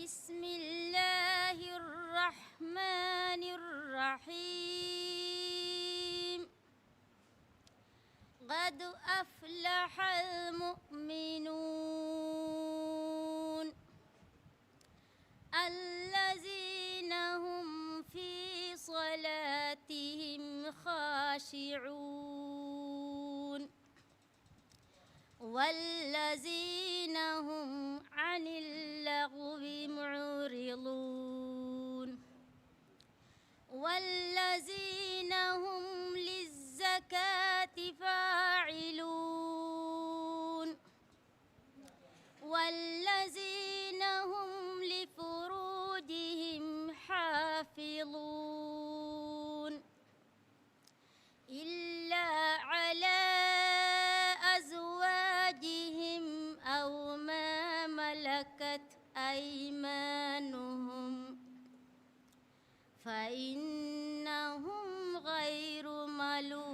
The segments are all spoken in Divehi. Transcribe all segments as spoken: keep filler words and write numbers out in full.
بسم الله الرحمن الرحيم. قد أفلح المؤمنون الذين هم في صلاتهم خاشعون والذين هم عن اللغو معرضون والذين هم للزكاة فاعلون والذين هم لفروجهم حافظون إلا على أزواجهم أو ما ملكت أيمانهم فإنهم غير ملومين.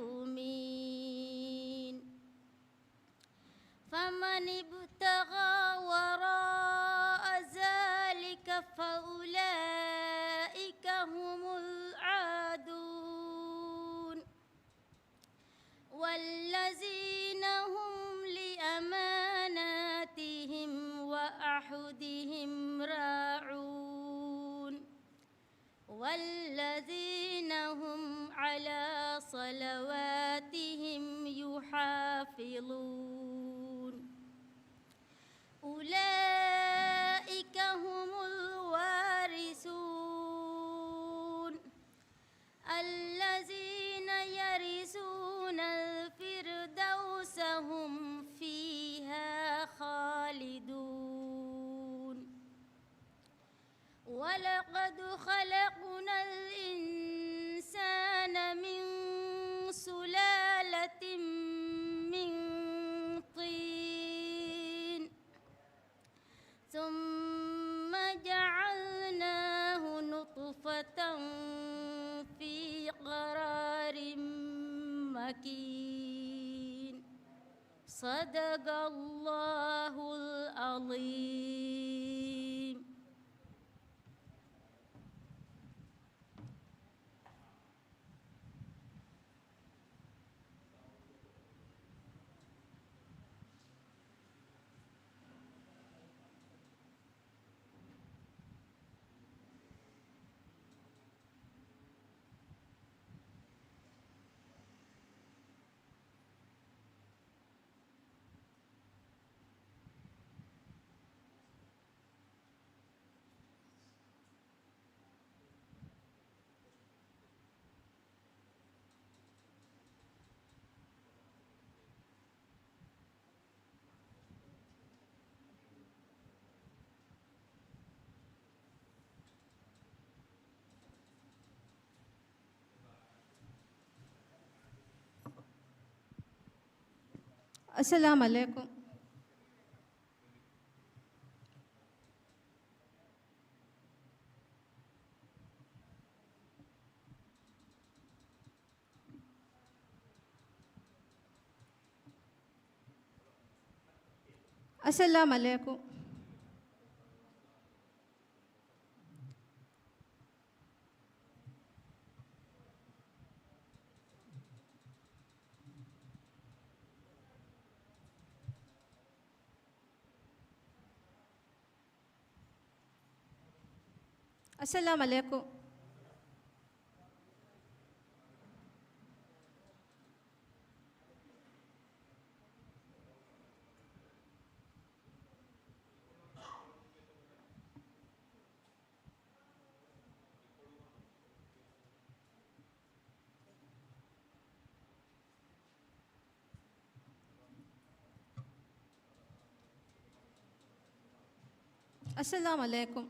فمن ابتغى وراء ذلك فأولئك هم العادون. والذين هم لأماناتهم وعهدهم راعون. والذين هم على صلواتهم يحافظون. أولئك هم الوارثون الذين يرثون الفردوس هم فيها خالدون. ولقد خلقنا الإنسان من سلالة من طين ثم جعلناه نطفة في قرار مكين. صدق الله العظيم. އައްސަލާމް އަލައިކުމް. އައްސަލާމް އަލައިކުމް. އައްސަލާމް އަލައިކުމް. އައްސަލާމް އަލައިކުމް.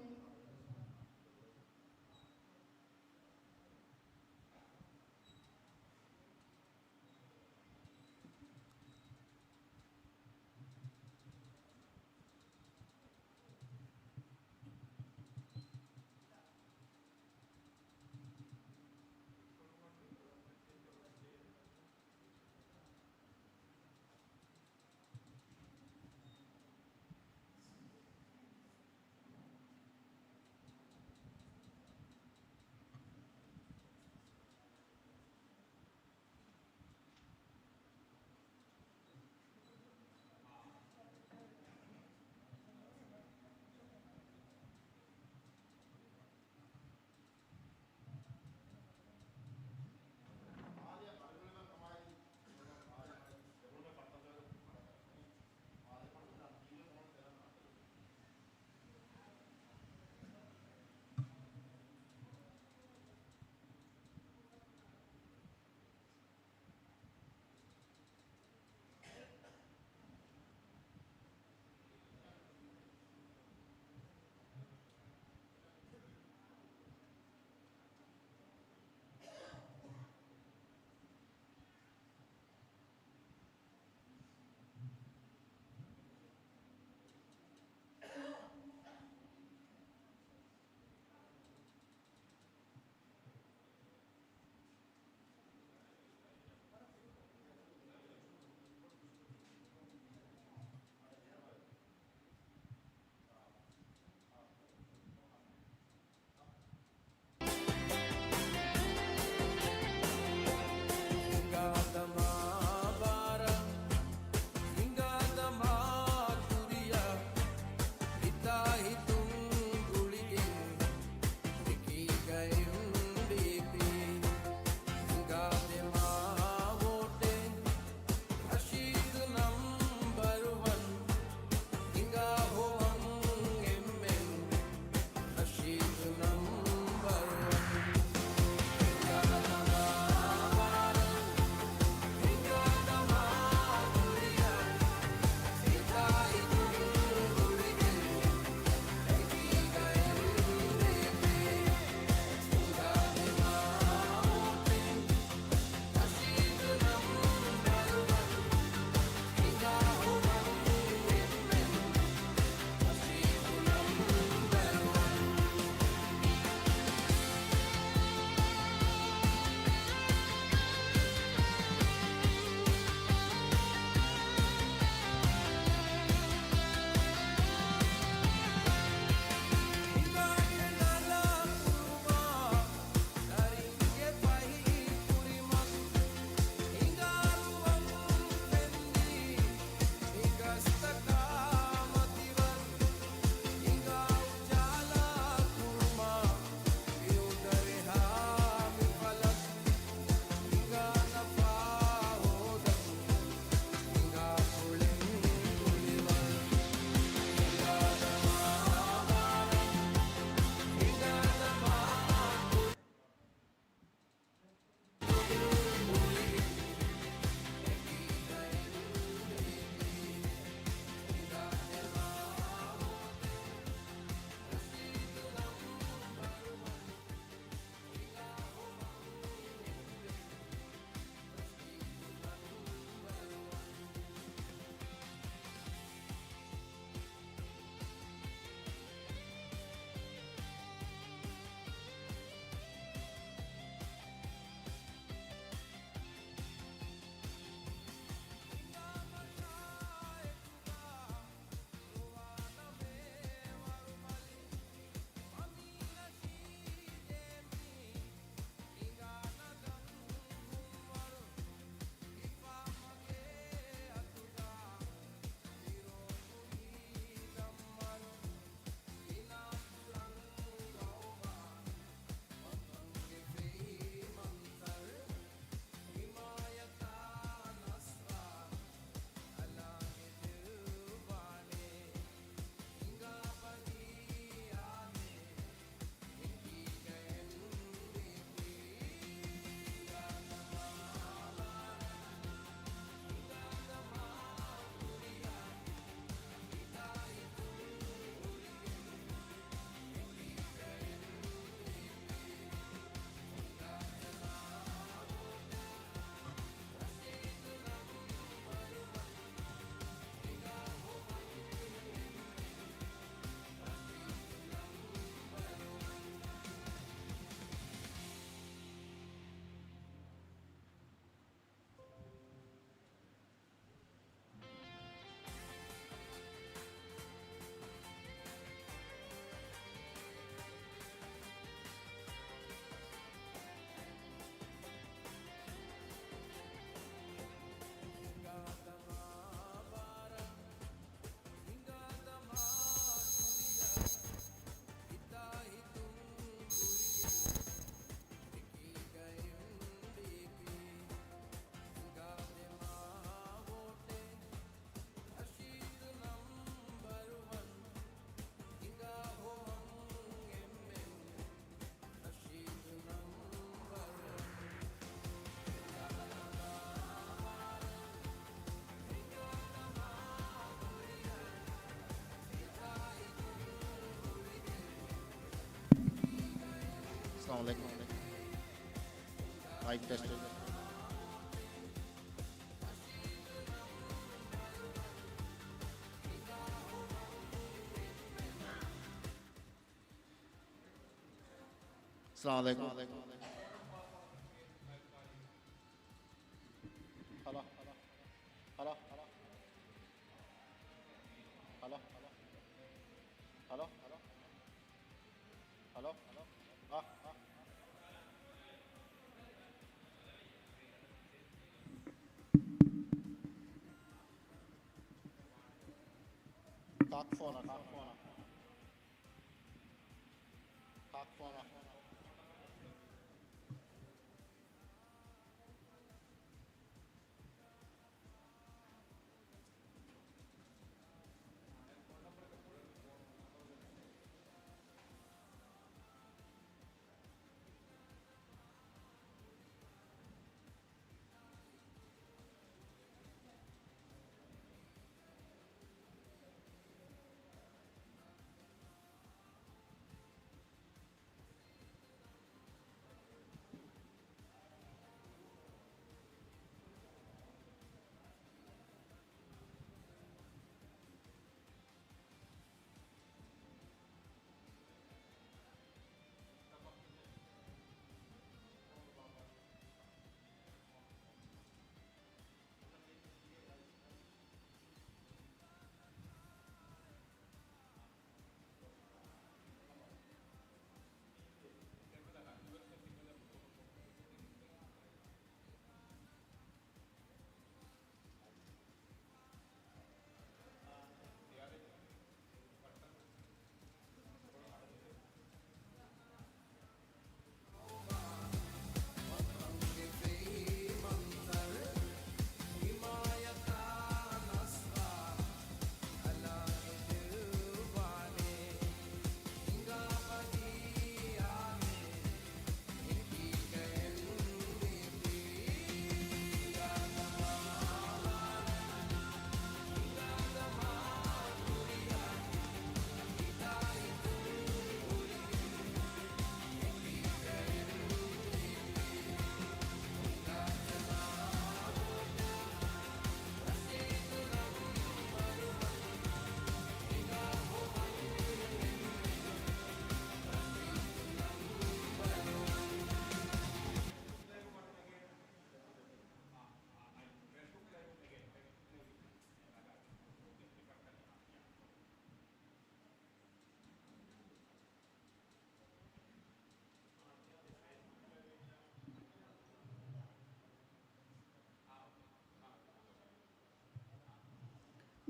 މައިކް ޓެސްޓް. އައްސަލާމު ޢަލައިކުމް. ހަލޯ. ހަލޯ. ހަލޯ. ހަލޯ. އާ، އާ. ކާކު ފޯނަށް، ކާކު ފޯނަށް. ކާކު ފޯނަށް.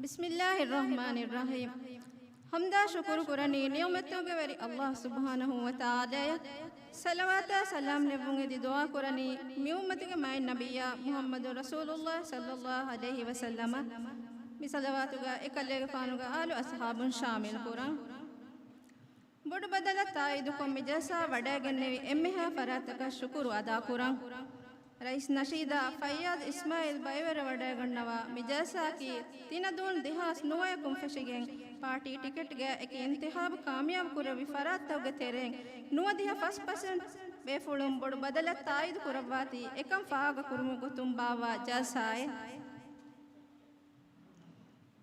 ބިސްމިއްލާހިއްރަޙްމާނިއްރަޙީމް. ޙަމްދާ ޝުކުރު ކުރަނީ ނިޢުމަތުގެ ވެރި ﷲ ސުބްޙާނަހޫ ވަތަޢާލާއަށް. ޞަލަވާތާ ސަލާމް ލެއްވުން އެދި ދުޢާ ކުރަނީ މި އުއްމަތުގެ މާތް ނަބިއްޔާ މުޙައްމަދު ރަސޫލުﷲ ޞައްލަﷲ ޢަލައިހި ވަސައްލަމަ. މި ޞަލަވާތުގަ އެކަލޭގެފާނުގެ އާލު އަޞްޙާބުން ޝާމިލް ކުރަން. ބޮޑު ބަދަލަށް ތާއީދުކޮށް މި ޖަލްސާ ވަޑައިގެންނެވި އެންމެހާ ފަރާތަކަށް ޝުކުރު އަދާކުރަން. ރައީސް ނަޝީދާ ފައްޔާޒް އިސްމާޢީލް ބައިވެރިވަޑައިގަންނަވާ މި ޖަލްސާއަކީ ތިނަދޫން ދެހާސް ނުވައަކުން ފެށިގެން ޕާޓީ ޓިކެޓްގެ އެކި އިންތިޚާބު ކާމިޔާބު ކުރެއްވި ފަރާތްތަކުގެ ތެރެއިން ނުވަދިހަ ފަސް ޕަސެންޓް ބޭފުޅުން ބޮޑު ބަދަލަށް ތާއީދު ކުރައްވާތީ އެކަން ފާހަގަކުރުމުގެ ގޮތުން ބާއްވާ ޖަލްސާއެއް.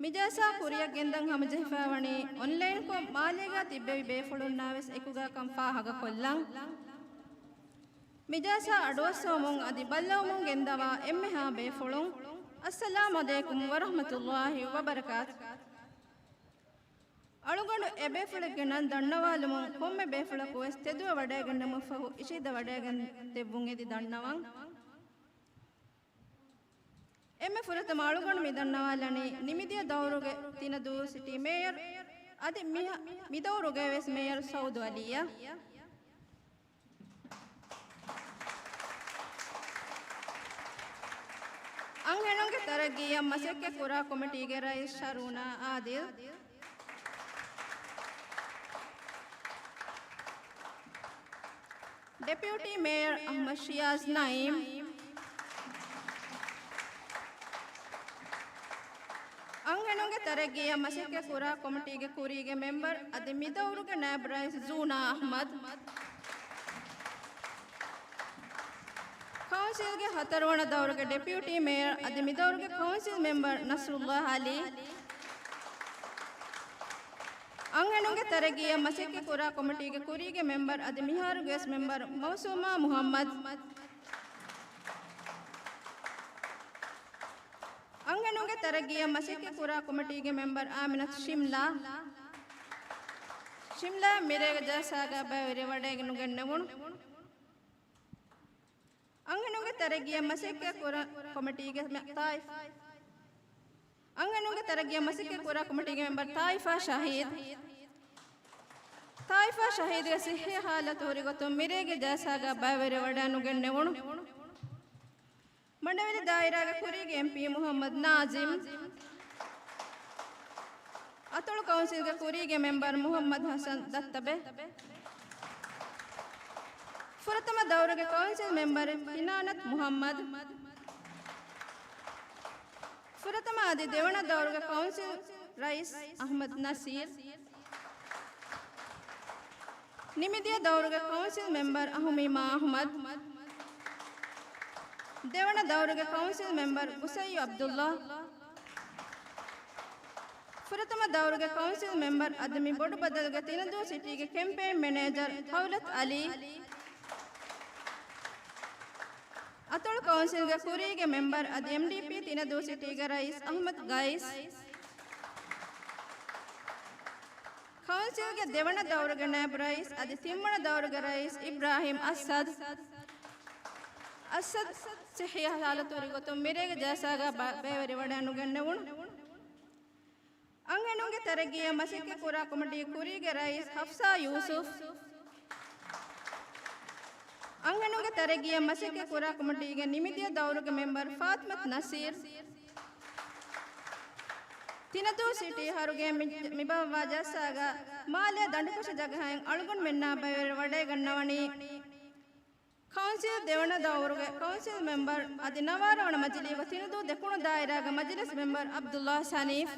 މި ޖަލްސާ ކުރިއަށް ގެންދަން ހަމަޖެހިފައިވަނީ އޮންލައިންކޮށް މާލޭގާ ތިއްބެވި ބޭފުޅުންނާވެސް އެކުގާ ކަން ފާހަގަކޮށްލަން. މި ޖަލްސާ އަޑުއައްސަވަމުން އަދި ބައްލަވަމުން ގެންދަވާ އެންމެހާ ބޭފުޅުން، އައްސަލާމް ޢަލައިކުމް ވަރަޙްމަތުﷲ ވަބަރަކާތު. އަޅުގަނޑު އެބޭފުޅެއްގެ ނަން ދަންނަވާލުމުން ކޮންމެ ބޭފުޅަކުވެސް ތެދުވެ ވަޑައިގަންނަމުން ފަހު އިށީދަ ވަޑައިގެން ދެއްވުން އެދި ދަންނަވަން. އެންމެ ފުރަތަމަ އަޅުގަނޑު މި ދަންނަވާލަނީ ނިމިދިޔަ ދައުރުގެ ތިނަދޫ ސިޓީ މޭޔަރު އަދި މި، މި ދައުރުގައިވެސް މޭޔަރު ސައުދު ޢަލީއަށް. އަންހެނުންގެ ތަރައްގީއަށް މަސައްކަތް ކުރާ ކޮމިޓީގެ ރައީސް ޝަރޫނާ އާދިލް. ޑެޕިއުޓީ މޭޔަރު އަޙްމަދު ޝިޔާޒް ނައީމް. އަންހެނުންގެ ތަރައްގީއަށް މަސައްކަތް ކުރާ ކޮމިޓީގެ ކުރީގެ މެމްބަރު އަދި މި ދައުރުގެ ނާއިބު ރައީސް ޒޫނާ އަޙްމަދު. ކައުންސިލްގެ ހަތަރުވަނަ ދައުރުގެ ޑެޕިއުޓީ މޭޔަރ އަދި މި ދައުރުގެ ކައުންސިލް މެމްބަރ ނަސްރުﷲ އަލީ. އަންހެނުންގެ ތަރައްގީއަށް މަސައްކަތް ކުރާ ކޮމިޓީގެ ކުރީގެ މެމްބަރ އަދި މިހާރުގެ ވެސް މެމްބަރ މައުސޫމާ މުހައްމަދު. އަންހެނުންގެ ތަރައްގީއަށް މަސައްކަތް ކުރާ ކޮމިޓީގެ މެމްބަރ އާމިނަތު ޝިމްލާ. ޝިމްލާ މިރޭގެ ޖަލްސާގަ ބައިވެރިވެ ވަޑައިގެން ނުގެންނެވުނު. އަންހެނުންގެ ތަރައްގީއަށް މަސައްކަތް ކުރާ ކޮމިޓީގެ މެ-، ތާއިފް-، އަންހެނުންގެ ތަރައްގީއަށް މަސައްކަތް ކުރާ ކޮމިޓީގެ މެމްބަރ ތާއިފާ ޝަހީދު. ތާއިފާ ޝަހީދުގެ ސިއްހީ ހާލަތު ހުރި ގޮތުން މިރޭގެ ޖަލްސާގަ ބައިވެރިވެ ވަޑައިނުގެންނެވުނު. މަނޑަވެލި ދާއިރާގެ ކުރީގެ އެމްޕީ މުހައްމަދު ނާޒިމް. އަތޮޅު ކައުންސިލްގެ ކުރީގެ މެމްބަރ މުހައްމަދު ހަސަން ދައްތަބެ. ފުރަތަމަ ދައުރުގެ ކައުންސިލް މެމްބަރ ކިނާނަތު މުހައްމަދު. ފުރަތަމަ އަދި ދެވަނަ ދައުރުގެ ކައުންސިލް ރައީސް އަހްމަދު ނަސީރް. ނިމިދިޔަ ދައުރުގެ ކައުންސިލް މެމްބަރ އަހުމީމާ އަހުމަދު. ދެވަނަ ދައުރުގެ ކައުންސިލް މެމްބަރ ގުސައްޔު ޢަބްދުﷲ. ފުރަތަމަ ދައުރުގެ ކައުންސިލް މެމްބަރ އަދި މި ބޮޑު ބަދަލުގެ ތިނަދޫ ސިޓީގެ ކެމްޕޭން މެނޭޖަރ ހައުލަތު ޢަލީ. އަތޮޅު ކައުންސިލްގެ ކުރީގެ މެމްބަރ އަދި އެމްޑީޕީ ތިނަދޫ ސިޓީގެ ރައީސް އަހްމަދު ގައިސް. ކައުންސިލްގެ ދެވަނަ ދައުރުގެ ނައިބު ރައީސް އަދި ތިންވަނަ ދައުރުގެ ރައީސް އިބްރާހިމް އަސްޢަދު. އަސްޢަދު ސިއްހީ ހާލަތު ހުރި ގޮތުން މިރޭގެ ޖަލްސާގަ ބަ-، ބައިވެރިވެ ވަޑައިނުގެންނެވުނު. އަންހެނުންގެ ތަރައްގީއަށް މަސައްކަތް ކުރާ ކޮމިޓީ ކުރީގެ ރައީސް ހަފްސާ ޔޫސުފް. އަންހެނުންގެ ތަރައްގީއަށް މަސައްކަތް ކުރާ ކޮމިޓީގެ ނިމިދިޔަ ދައުރުގެ މެމްބަރ ފާތިމަތު ނަސީރް. ތިނަދޫ ސިޓީ ހަރުގެ މި-، މި ބައްވާ ޖަލްސާގަ މާލޭ ދަނޑުކޮށި ޖަގަހައިން އަޅުގަނޑުމެންނާ ބައިވެރި ވަޑައިގަންނަވަނީ. ކައުންސިލް ދެވަނަ ދައުރުގެ ކައުންސިލް މެމްބަރ އަދި ނަވާރަ ވަނަ މަޖިލީގަ ތިނަދޫ ދެކުނު ދާއިރާގެ މަޖިލިސް މެމްބަރ ޢަބްދުﷲ ސަނީފް.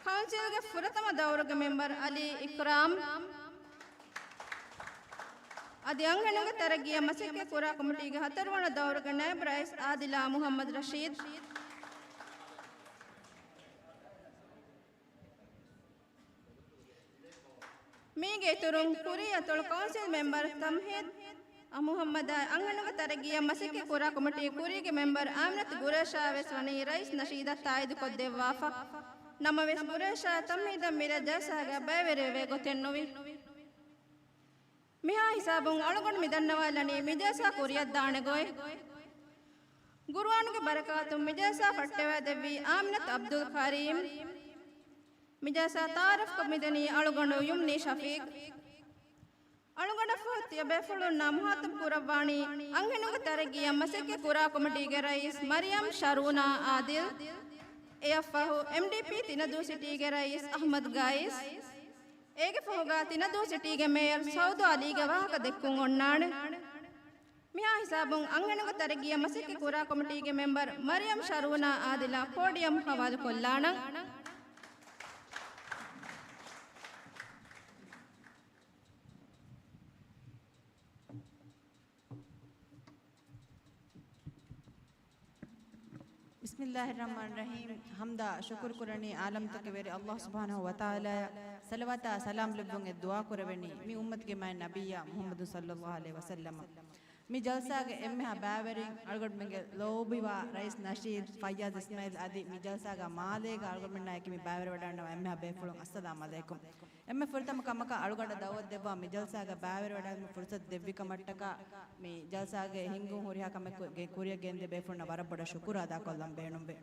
ކައުންސިލްގެ ފުރަތަމަ ދައުރުގެ މެމްބަރ ޢަލީ އިކްރާމް. އަދި އަންހެނުންގެ ތަރައްގީއަށް މަސައްކަތް ކުރާ ކޮމިޓީގެ ހަތަރުވަނަ ދައުރުގެ ނައިބު ރައީސް އާދިލާ މުޙައްމަދު ރަޝީދު. މީގެ އިތުރުން، ކުރީ އަތޮޅު ކައުންސިލް މެމްބަރ ތަމްހީދު މުޙައްމަދާއި އަންހެނުންގެ ތަރައްގީއަށް މަސައްކަތް ކުރާ ކޮމިޓީގެ ކުރީގެ މެމްބަރ އާމިނަތު ގުރޭޝާ ވެސް ވަނީ ރައީސް ނަޝީދަށް ތާއީދުކޮށްދެއްވާފަ. ނަމަވެސް، ގުރޭޝާ ތަމްހީދަށް މިރޭ ޖަލްސާގަ ބައިވެރިވެވޭ ގޮތެއްނުވި. މިހާ ހިސާބުން އަޅުގަނޑު މި ދަންނަވާލަނީ މި ޖަލްސާ ކުރިއަށްދާނެ ގޮތް. ގުރުއާނުގެ ބަރަކާތުން މި ޖަލްސާ ފައްޓަވައިދެއްވީ އާމިނަތު އަބްދުލް ކަރީމް. މި ޖަލްސާ ތައާރަފްކޮށް މިދަނީ އަޅުގަނޑު ޔުމްނީ ޝަފީޤް. އަޅުގަނޑަށްފަހު ތިޔަބޭފުޅުންނާ މުހާތަބް ކުރައްވާނީ އަންހެނުންގެ ތަރައްގީއަށް މަސައްކަތް ކުރާ ކޮމިޓީގެ ރައީސް މަރިޔަމް ޝަރޫނާ އާދިލް. އެއަށްފަހު އެމްޑީޕީ ތިނަދޫ ސިޓީގެ ރައީސް އަޙްމަދު ގައިސް. އޭގެ ފަހުގަ ތިނަދޫ ސިޓީގެ މޭޔަރު ސައުދު އަލީގެ ވާހަކަ ދެއްކުން އޮންނާނެ. މިހާ ހިސާބުން އަންހެނުންގެ ތަރައްގީއަށް މަސައްކަތް ކުރާ ކޮމިޓީގެ މެމްބަރު މަރިޔަމް ޝަރޫނާ އާދިލާ ޕޯޑިއަމް ހަވާލުކޮށްލާނަން. ބިސްމިއްލާހިއްރަޙްމާނިއްރަޙީމް. ޙަމްދާ ޝުކުރު ކުރަނީ ޢާލަމްތަކެއް ވެރި ﷲ ސުބްޙާނަހޫ ވަތަޢާލާއަށް، ޞަލަވާތާ ސަލާމް ލެއްވުން އެ ދުޢާ ކުރެވެނީ މި އުއްމަތުގެ މާތް ނަބިއްޔާ މުޙައްމަދު ޞައްލައްލާހު ޢަލައިހި ވަސައްލަމަށް. މި ޖަލްސާގެ އެންމެހާ ބައިވެރިން އަޅުގަނޑުމެންގެ ލޯބިވާ ރައީސް ނަޝީދު ފައްޔާޒް އިސްމާޢީލް އަދި މި ޖަލްސާގަ މާލޭގަ އަޅުގަނޑުމެންނާ އެކި މި ބައިވެރިވަޑައިންނަވާ އެންމެހާ ބޭފުޅުން އައްސަލާމް ޢަލައިކުމް. އެންމެ ފުރަތަމަ ކަމަކަށް އަޅުގަނޑަށް ދަޢުވަތު ދެއްވާ މި ޖަލްސާގަ ބައިވެރިވަޑައިގެން ފުރުޞަތު ދެއްވި ކަމަށްޓަކާ މި ޖަލްސާގެ ހިންގުން ހުރިހާ ކަމެއް ކު-، ގެ-، ކުރިއަށް ގެންދިޔަ ބޭފުޅުންނަށް ވަރަށް ބޮޑަށް ޝުކުރު އަދާކޮށްލަން ބޭނުންވޭ.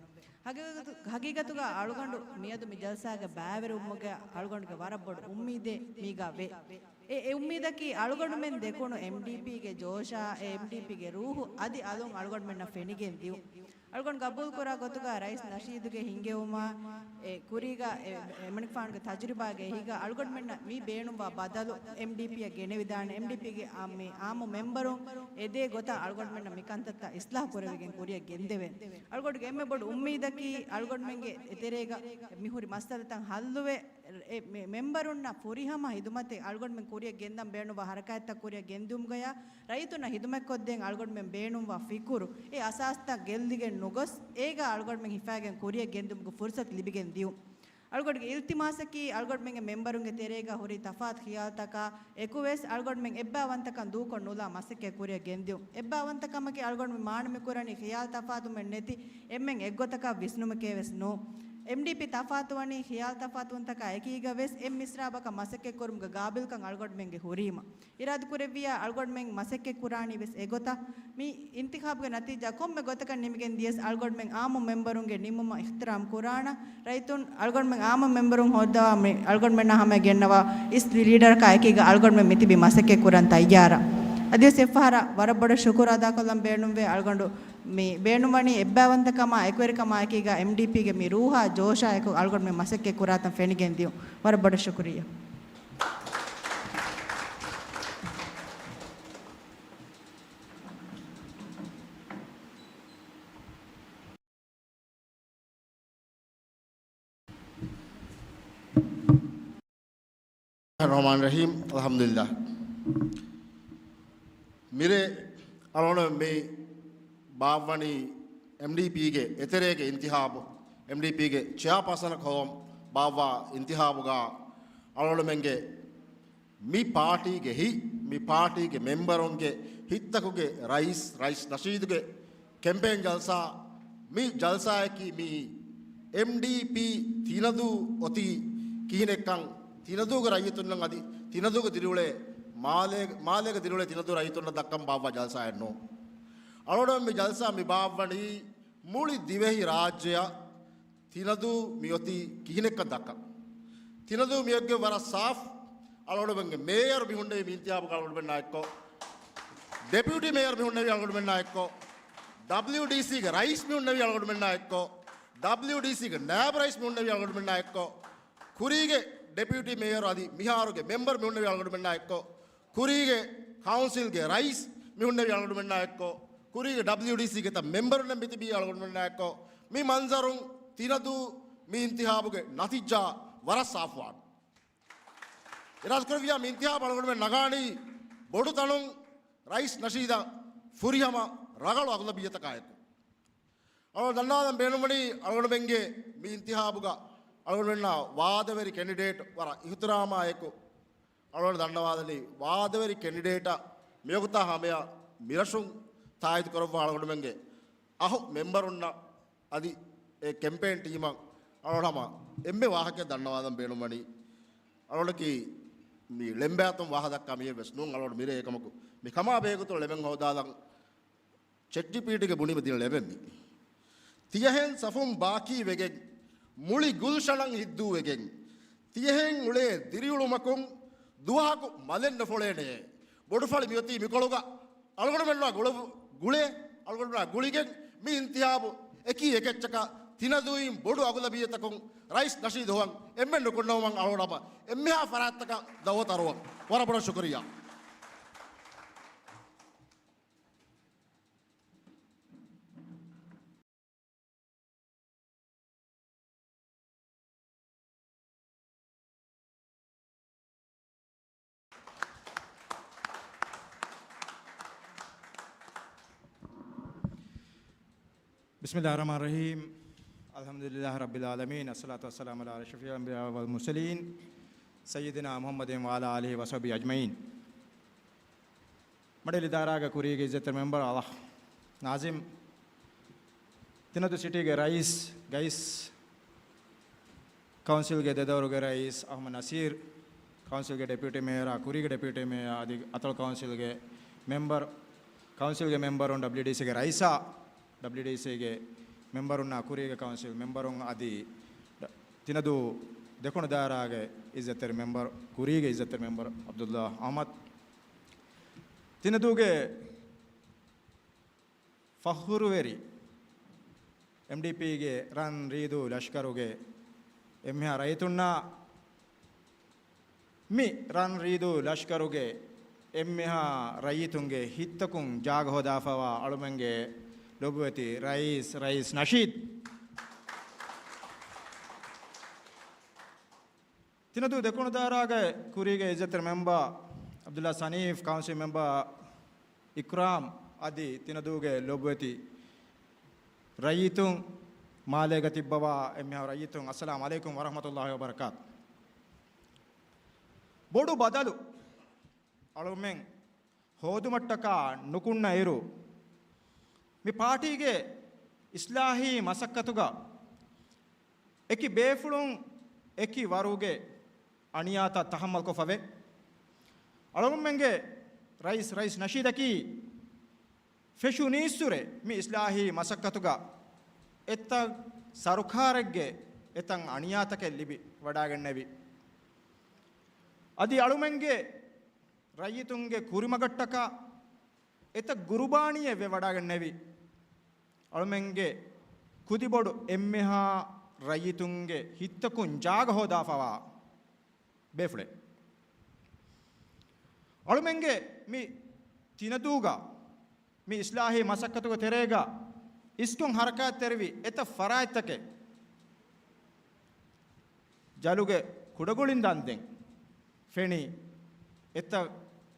ހަގީގަތު-، ހަގީގަތުގަ އަޅުގަނޑު މިއަދު މި ޖަލްސާގެ ބައިވެރިވުމުގެ އަޅުގަނޑުގެ ވަރަށް ބޮޑު އުއްމީދެއް މީގަ ވޭ. އެ، އެ އުއްމީދަކީ އަޅުގަނޑުމެން ދެކުނު އެމްޑީޕީގެ ޖޯޝާ، އެ އެމްޑީޕީގެ ރޫޙު އަދި އަލުން އަޅުގަނޑުމެންނަށް ފެނިގެން ދިޔުން. އަޅުގަނޑު ގަބޫލުކުރާ ގޮތުގަ ރައީސް ނަޝީދުގެ ހިންގެވުމާ، އެ ކުރީގަ އެ، އެމަނިކުފާނުގެ ތަޖުރިބާގެ އެހީގަ އަޅުގަނޑުމެންނަށް މި ބޭނުންވާ ބަދަލު އެމްޑީޕީއަށް ގެނެވިދާނެ، އެމްޑީޕީގެ އާ، މި އާއްމު މެމްބަރުން އެދޭ ގޮތަށް އަޅުގަނޑުމެންނަށް މި ކަންތައްތައް އިސްލާހު ކުރެވިގެން ކުރިއަށް ގެންދެވޭނެ. އަޅުގަނޑުގެ އެންމެ ބޮޑު އުއްމީދަކީ އަޅުގަނޑުމެންގެ އެތެރޭގަ މިހުރި މައްސަލަތައް ހައްލުވެ، އެ މެ-، މެމްބަރުންނަށް ފުރިހަމަ ހިދުމަތެއް އަޅުގަނޑުމެން ކުރިއަށް ގެންދަން ބޭނުންވާ ހަރަކާތްތައް ކުރިއަށް ގެންދިއުމުގަޔާ، ރައްޔިތުންނަށް ހިދުމަތްކޮށްދޭން އަޅުގަނޑުމެން ބޭނުންވާ ފިކުރު، އެ އަސާސްތައް ގެއްލިގެން ނުގޮސް، އޭގަ އަޅުގަނޑުމެން ހިފާގެން ކުރިއަށް ގެންދިއުމުގެ ފުރުސަތު ލިބިގެން ދިއުން. އަޅުގަނޑުގެ އިލްތިމާސަކީ، އަޅުގަނޑުމެންގެ މެމްބަރުންގެ ތެރޭގަ ހުރި ތަފާތު ޚިޔާލުތަކާ އެކުވެސް، އަޅުގަނޑުމެން އެއްބާވަންތަކަން ދޫކޮށް ނުލާ މަސައްކަތް ކުރިއަށް ގެންދިއުން. އެއްބާވަންތަކަމަކީ، އަޅުގަނޑުމެން މާނަމެ ކުރަނީ ޚިޔާލު ތަފާތުވުމެއް ނެތި އެންމެން އެއްގޮތަކަށް ވިސްނުމެކޭ ވެސް ނޫން. އެމްޑީޕީ ތަފާތުވަނީ ޚިޔާލު ތަފާތުވުންތަކާ އެކީގަ ވެސް އެއް މިސްރާބަކަށް މަސައްކަތް ކުރުމުގެ ގާބިލްކަން އަޅުގަނޑުމެންގެ ހުރީމަ. އިރާދަކުރެއްވިއްޔާ އަޅުގަނޑުމެން މަސައްކަތް ކުރާނީ ވެސް އެގޮތަށް. މި އިންތިޚާބުގެ ނަތީޖާ ކޮންމެ ގޮތަކަށް ނިމިގެން ދިޔަސް އަޅުގަނޑުމެން އާއްމު މެމްބަރުންގެ ނިންމުމަށް އިޙްތިރާމް ކުރާނަ. ރައްޔިތުން އަޅުގަނޑުމެން އާއްމު މެމްބަރުން ހޯއްދަވާ މި އަޅުގަނޑުމެންނާ ހަމަޔަށް ގެންނަވާ އިސް ލީޑަރަކާ އެކީގަ އަޅުގަނޑުމެން މިތިބީ މަސައްކަތް ކުރަން ތައްޔާރަށް. އަދިވެސް އެއްފަހަރަށް ވަރަށް ބޮޑަށް ޝުކުރު އަދާކޮށްލަން ބޭނުންވޭ. އަޅުގަނޑު މި ބޭނުންވަނީ އެއްބާވަންތަކަމާ އެކުވެރިކަމާ އެކީގަ އެމްޑީޕީގެ މި ރޫހާ ޖޯޝާ އެކު އަޅުގަނޑުމެން މަސައްކަތް ކުރާތަން ފެނިގެން ދިޔުން. ވަރަށް ބޮޑަށް ޝުކުރިއްޔާ. ރަޙްމާން ރަޙީމް. އަލްޙަމްދުލިއްލާހް. މިރޭ އަޅުގަނޑު މި ބާއްވަނީ އެމްޑީޕީގެ އެތެރޭގެ އިންތިޚާބު، އެމްޑީޕީގެ ޗެއާޕާސަނަކަށް ހޮވަން ބާއްވާ އިންތިޚާބުގަ އަޅުގަނޑުމެންގެ މި ޕާޓީގެ ހިތް، މި ޕާޓީގެ މެމްބަރުންގެ ހިތްތަކުގެ ރައީސް، ރައީސް ނަޝީދުގެ ކެމްޕޭން ޖަލްސާ، މި ޖަލްސާއަކީ މި އެމްޑީޕީ ތިނަދޫ އޮތީ ކިހިނެއްކަން، ތިނަދޫގެ ރައްޔިތުންނަށް އަދި ތިނަދޫގެ ދިރިއުޅޭ މާލޭ، މާލޭގެ ދިރިއުޅޭ ތިނަދޫ ރައްޔިތުންނަށް ދައްކަން ބާއްވާ ޖަލްސާއެއް ނޫން. އަޅުގަނޑު މި ޖަލްސާ މި ބާއްވަނީ މުޅި ދިވެހި ރާއްޖެއަށް ތިނަދޫ މިއޮތީ ކިހިނެއްކަން ދައްކަން. ތިނަދޫ މިއޮތްގެ ވަރަށް ސާފް. އަޅުގަނޑުމެންގެ މޭޔަރު މި ހުންނެވީ މި އިންތިޚާބުގަ އަޅުގަނޑުމެންނާ އެއްކޮށް. ޑެޕިއުޓީ މޭޔަރު މި ހުންނެވީ އަޅުގަނޑުމެންނާ އެއްކޮށް. ޑަބްލިޔުޑީސީގެ ރައީސް މި ހުންނެވީ އަޅުގަނޑުމެންނާ އެއްކޮށް. ޑަބްލިޔުޑީސީގެ ނާއިބު ރައީސް މި ހުންނެވީ އަޅުގަނޑުމެންނާ އެއްކޮށް. ކުރީގެ ޑެޕިއުޓީ މޭޔަރު އަދި މިހާރުގެ މެމްބަރު މި ހުންނެވީ އަޅުގަނޑުމެންނާ އެއްކޮށް. ކުރީގެ ކައުންސިލްގެ ރައީސް މި ހުންނެވީ އަޅުގަނޑުމެންނާ އެއްކޮށް. ކުރީގެ ޑަބްލިޔުޑީސީގެ ތައް މެމްބަރުންނެއް މިތިބީ އަޅުގަނޑުމެންނާ އެއްކޮށް. މި މަންޒަރުން ތިނަދޫ މި އިންތިޚާބުގެ ނަތީޖާ ވަރަށް ސާފުވާން. އިރާދަކުރެއްވިއްޔާ މި އިންތިޚާބު އަޅުގަނޑުމެން ނަގާނީ ބޮޑު ތަނުން ރައީސް ނަޝީދަށް ފުރިހަމަ ރަގަޅު އަޣުލަބިއްޔަތަކާއެކު. އަޅުގަނޑު ދަންނަވާލަން ބޭނުންވަނީ އަޅުގަނޑުމެންގެ މި އިންތިޚާބުގަ އަޅުގަނޑުމެންނާ ވާދަވެރި ކެންޑިޑޭޓް ވަރަށް އިޙްތިރާމާއެކު އަޅުގަނޑު ދަންނަވާލަނީ ވާދަވެރި ކެންޑިޑޭޓަށް މިވަގުތާ ހަމަޔަށް މިރަށުން ތާއީދު ކުރައްވާ އަޅުގަނޑުމެންގެ އަހު މެމްބަރުންނަށް އަދި އެ ކެމްޕޭން ޓީމަށް އަޅުގަނޑު ހަމަ އެންމެ ވާހަކައެއް ދަންނަވާލަން ބޭނުންވަނީ. އަޅުގަނޑަކީ މި ޅެންބައިތުން ވާހަ ދައްކާ މީހެއް ވެސް ނޫން. އަޅުގަނޑު މިރޭ އެކަމަކު މި ކަމާ ބެހޭގޮތުން ޅެމެން ހޯދާލަން. ޗެޓްޖީޕީޓީގެ ބުނީމަ ދިން ޅެމެއް މި. ތިޔަހެން ސަފުން ބާކީ ވެގެން، މުޅި ގުލްޝަނަށް ހިއްދޫ ވެގެން، ތިޔަހެން އުޅޭ ދިރިއުޅުމަކުން ދުވަހަކު މަލެއް ނުފޮޅޭނެޔޭ. ބޮޑުފަޅި މިއޮތީ މިކޮޅުގަ. އަޅުގަނޑުމެންނާ ގުޅަ-، ގުޅޭ، އަޅުގަނޑުމެންނާ ގުޅިގެން މި އިންތިޚާބު އެކީ އެކެއްޗަކަށް ތިނަދޫއިން ބޮޑު އަގުލަބިއްޔަތަކުން ރައީސް ނަޝީދު ހޮވަން އެންމެން ނުކުންނަވަމަން އަޅުގަނޑު ހަމަ އެންމެހާ ފަރާތްތަކަށް ދައުވަތު އަރުވަން. ވަރަށް ބޮޑަށް ޝުކުރިއްޔާ. بسم الله الرحمن الرحيم. الحمد لله رب العالمين. الصلاة والسلام على أشرف الأنبياء والمرسلين سيدنا محمد وعلى آله وصحبه أجمعين. މަޑެލި ދާއިރާގެ ކުރީގެ އިއްޒަތްތެރި މެމްބަރު އަލް ނާޒިމް، ތިނަދޫ ސިޓީގެ ރައީސް ގައިސް، ކައުންސިލްގެ ދެ ދައުރުގެ ރައީސް އަޙްމަދު ނަސީރް، ކައުންސިލްގެ ޑެޕިއުޓީ މޭޔަރާ، ކުރީގެ ޑެޕިއުޓީ މޭޔަރ އަދި އަތޮޅު ކައުންސިލްގެ މެމްބަރު، ކައުންސިލްގެ މެމްބަރުން، ޑަބްލިޔުޑީސީގެ ރައީސާ، ޑަބްލިޔުޑީސީގެ މެމްބަރުންނާ، ކުރީގެ ކައުންސިލް މެމްބަރުން އަދި ތިނަދޫ ދެކުނު ދާއިރާގެ އިއްޒަތްތެރި މެމްބަރު، ކުރީގެ އިއްޒަތްތެރި މެމްބަރު ޢަބްދުﷲ އަޙްމަދު، ތިނަދޫގެ ފަޚުރުވެރި އެމްޑީޕީގެ ރަން ރީދޫ ލަޝްކަރުގެ އެންމެހާ ރައްޔިތުންނާ، މި ރަން ރީދޫ ލަޝްކަރުގެ އެންމެހާ ރައްޔިތުންގެ ހިތްތަކުން ޖާގަ ހޯދާފަވާ އަޅުމެންގެ ލޮބުވެތި ރައީސް، ރައީސް ނަޝީދު. ތިނަދޫ ދެކުނުދާރާގެ ކުރީގެ އިއްޒަތްތެރި މެމްބަރ އަބްދުﷲ ސަނީފް، ކައުންސިލް މެމްބަރ އިކްރާމް އަދި ތިނަދޫގެ ލޮބުވެތި ރައްޔިތުން، މާލޭގަ ތިއްބަވާ އެންމެހާ ރައްޔިތުން، އައްސަލާމު ޢަލައިކުމް ވަރަޙްމަތުﷲ ވަބަރަކާތު. ބޮޑު ބަދަލު އަޅުމެން ހޯދުމަށްޓަކާ ނުކުންނަ އިރު، މި ޕާޓީގެ އިސްލާހީ މަސައްކަތުގަ އެކި ބޭފުޅުން އެކި ވަރުގެ އަނިޔާތައް ތަޙައްމަލްކޮށްފަވޭ. އަޅުގަނޑުމެންގެ ރައީސް، ރައީސް ނަޝީދަކީ ފެށުނީއްސުރެ މި އިސްލާހީ މަސައްކަތުގަ އެތައް ސަރުކާރެއްގެ އެތައް އަނިޔާތަކެއް ލިބި ވަޑާގެންނެވި. އަދި އަޅުމެންގެ ރައްޔިތުންގެ ކުރިމަގަށްޓަކާ އެތައް ގުރުބާނީއެއް ވެވަޑާގެންނެވި. އަޅުމެންގެ ކުދިބޮޑު އެންމެހާ ރައްޔިތުންގެ ހިތްތަކުން ޖާގަ ހޯދާފަވާ ބޭފުޅެއް. އަޅުމެންގެ މި ތިނަދޫގަ މި އިސްލާހީ މަސައްކަތުގެ ތެރޭގަ އިސްކޮށް ހަރަކާތްތެރިވި އެތައް ފަރާތްތަކެއް ޖަލުގެ ކުޑަގުޅިން ދަންދެން ފެނި އެތައް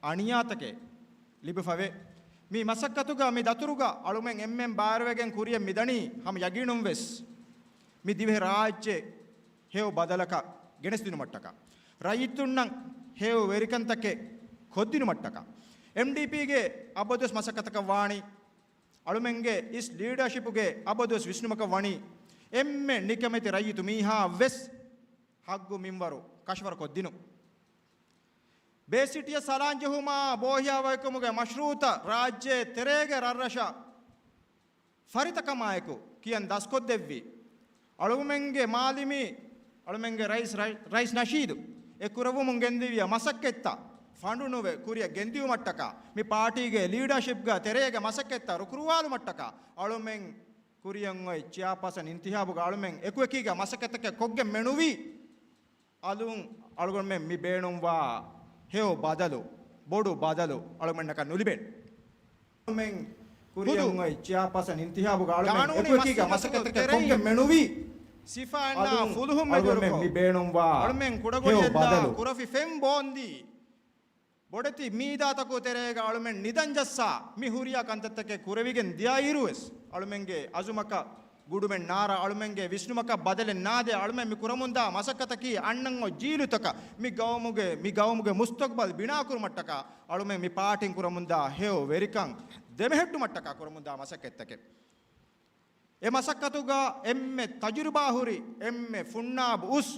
އަނިޔާތަކެއް ލިބިފަވޭ. މި މަސައްކަތުގަ މި ދަތުރުގަ އަޅުމެން އެންމެން ބާރުވެގެން ކުރިޔަށް މިދަނީ ހަމަ ޔަގީނުން ވެސް މި ދިވެހި ރާއްޖެ ހެޔޮ ބަދަލަކަށް ގެނެސްދިނުމަށްޓަކާ، ރައްޔިތުންނަށް ހެޔޮ ވެރިކަންތަކެއް ކޮށްދިނުމަށްޓަކާ، އެމްޑީޕީގެ އަބަދުވެސް މަސައްކަތަކަށް ވާނީ، އަޅުމެންގެ އިސް ލީޑަރޝިޕުގެ އަބަދުވެސް ވިސްނުމަކަށް ވަނީ، އެންމެ ނިކަމެތި ރައްޔިތު މީހާ ވެސް ހައްގު މިންވަރު ކަށަވަރު ކޮށްދިނުން. ބޭސް ސިޓީއަށް ސަލާން ޖެހުމާ، ބޯހިޔާވަހިކުމުގެ މަޝްރޫއުތައް ރާއްޖޭ ތެރޭގެ ރަށްރަށަށް ފަރިތަކަމާއެކު ކިޔަން ދަސްކޮށްދެއްވި އަޅުގަނޑުމެންގެ މާލެމީ، އަޅުމެންގެ ރައީސް، ރައި-، ރައީސް ނަޝީދު އެ ކުރެވުމުން ގެންދެވިޔާ މަސައްކަތްތައް ފަނޑުނުވެ ކުރިއަށް ގެންދިއުމަށްޓަކާ، މި ޕާޓީގެ ލީޑަރޝިޕްގަ ތެރޭގެ މަސައްކަތްތައް ރުކުރުވާލުމަށްޓަކާ، އަޅުމެން ކުރިއަށް އޮތް ޗެއާޕާސަން އިންތިހާބުގަ އަޅުމެން އެކުއެކީގަ މަސައްކަތްތަކެއް ކޮށްގެން މެނުވީ. އަލުން އަޅުގަނޑުމެން މި ބޭނުންވާ ހެޔޮ ބަދަލު، ބޮޑު ބަދަލު އަޅުގަނޑަކަށް ނުލިބޭނެ. އަޅުމެން ކުރިއަށް ހުދު އޮތް ޗެއާޕާސަން އިންތިހާބުގަ އަޅުމެން ގާނޫނީ އެކުއެކީގަ މަސައްކަތްތަކެއް ކޮށްގެން މެނުވީ. ސިފައިންނާ އަލުން ފުލުހުން އަޅުގަނޑުމެން މި ބޭނުންވާ ހެޔޮ ބަދަލު ކުރަފި ފެން ބޯންދީ ބޮޑެތި މީދާތަކު ތެރޭގަ އަޅުމެން ނިދަން ޖައްސާ، މި ހުރިހާ ކަންތައްތަކެއް ކުރެވިގެން ދިޔައިރުވެސް، އަޅުމެންގެ އަޒުމަކަށް ގުޑުމެއް ނާރާ، އަޅުމެންގެ ވިސްނުމަކަށް ބަދަލެއް ނާދޭ، އަޅުމެން މި ކުރަމުންދާ މަސައްކަތަކީ އަންނަން އޮތް ޖީލުތަކަށް މި ގައުމުގެ، މި ގައުމުގެ މުސްތަގްބަލް ބިނާކުރުމަށްޓަކާ، އަޅުމެން މި ޕާޓީން ކުރަމުންދާ ހެޔޮ ވެރިކަން ދެމެހެއްޓުމަށްޓަކާ ކުރަމުންދާ މަސައްކަތްތަކެއް. އެ މަސައްކަތުގަ އެންމެ ތަޖުރިބާ ހުރި، އެންމެ ފުންނާބު އުސް،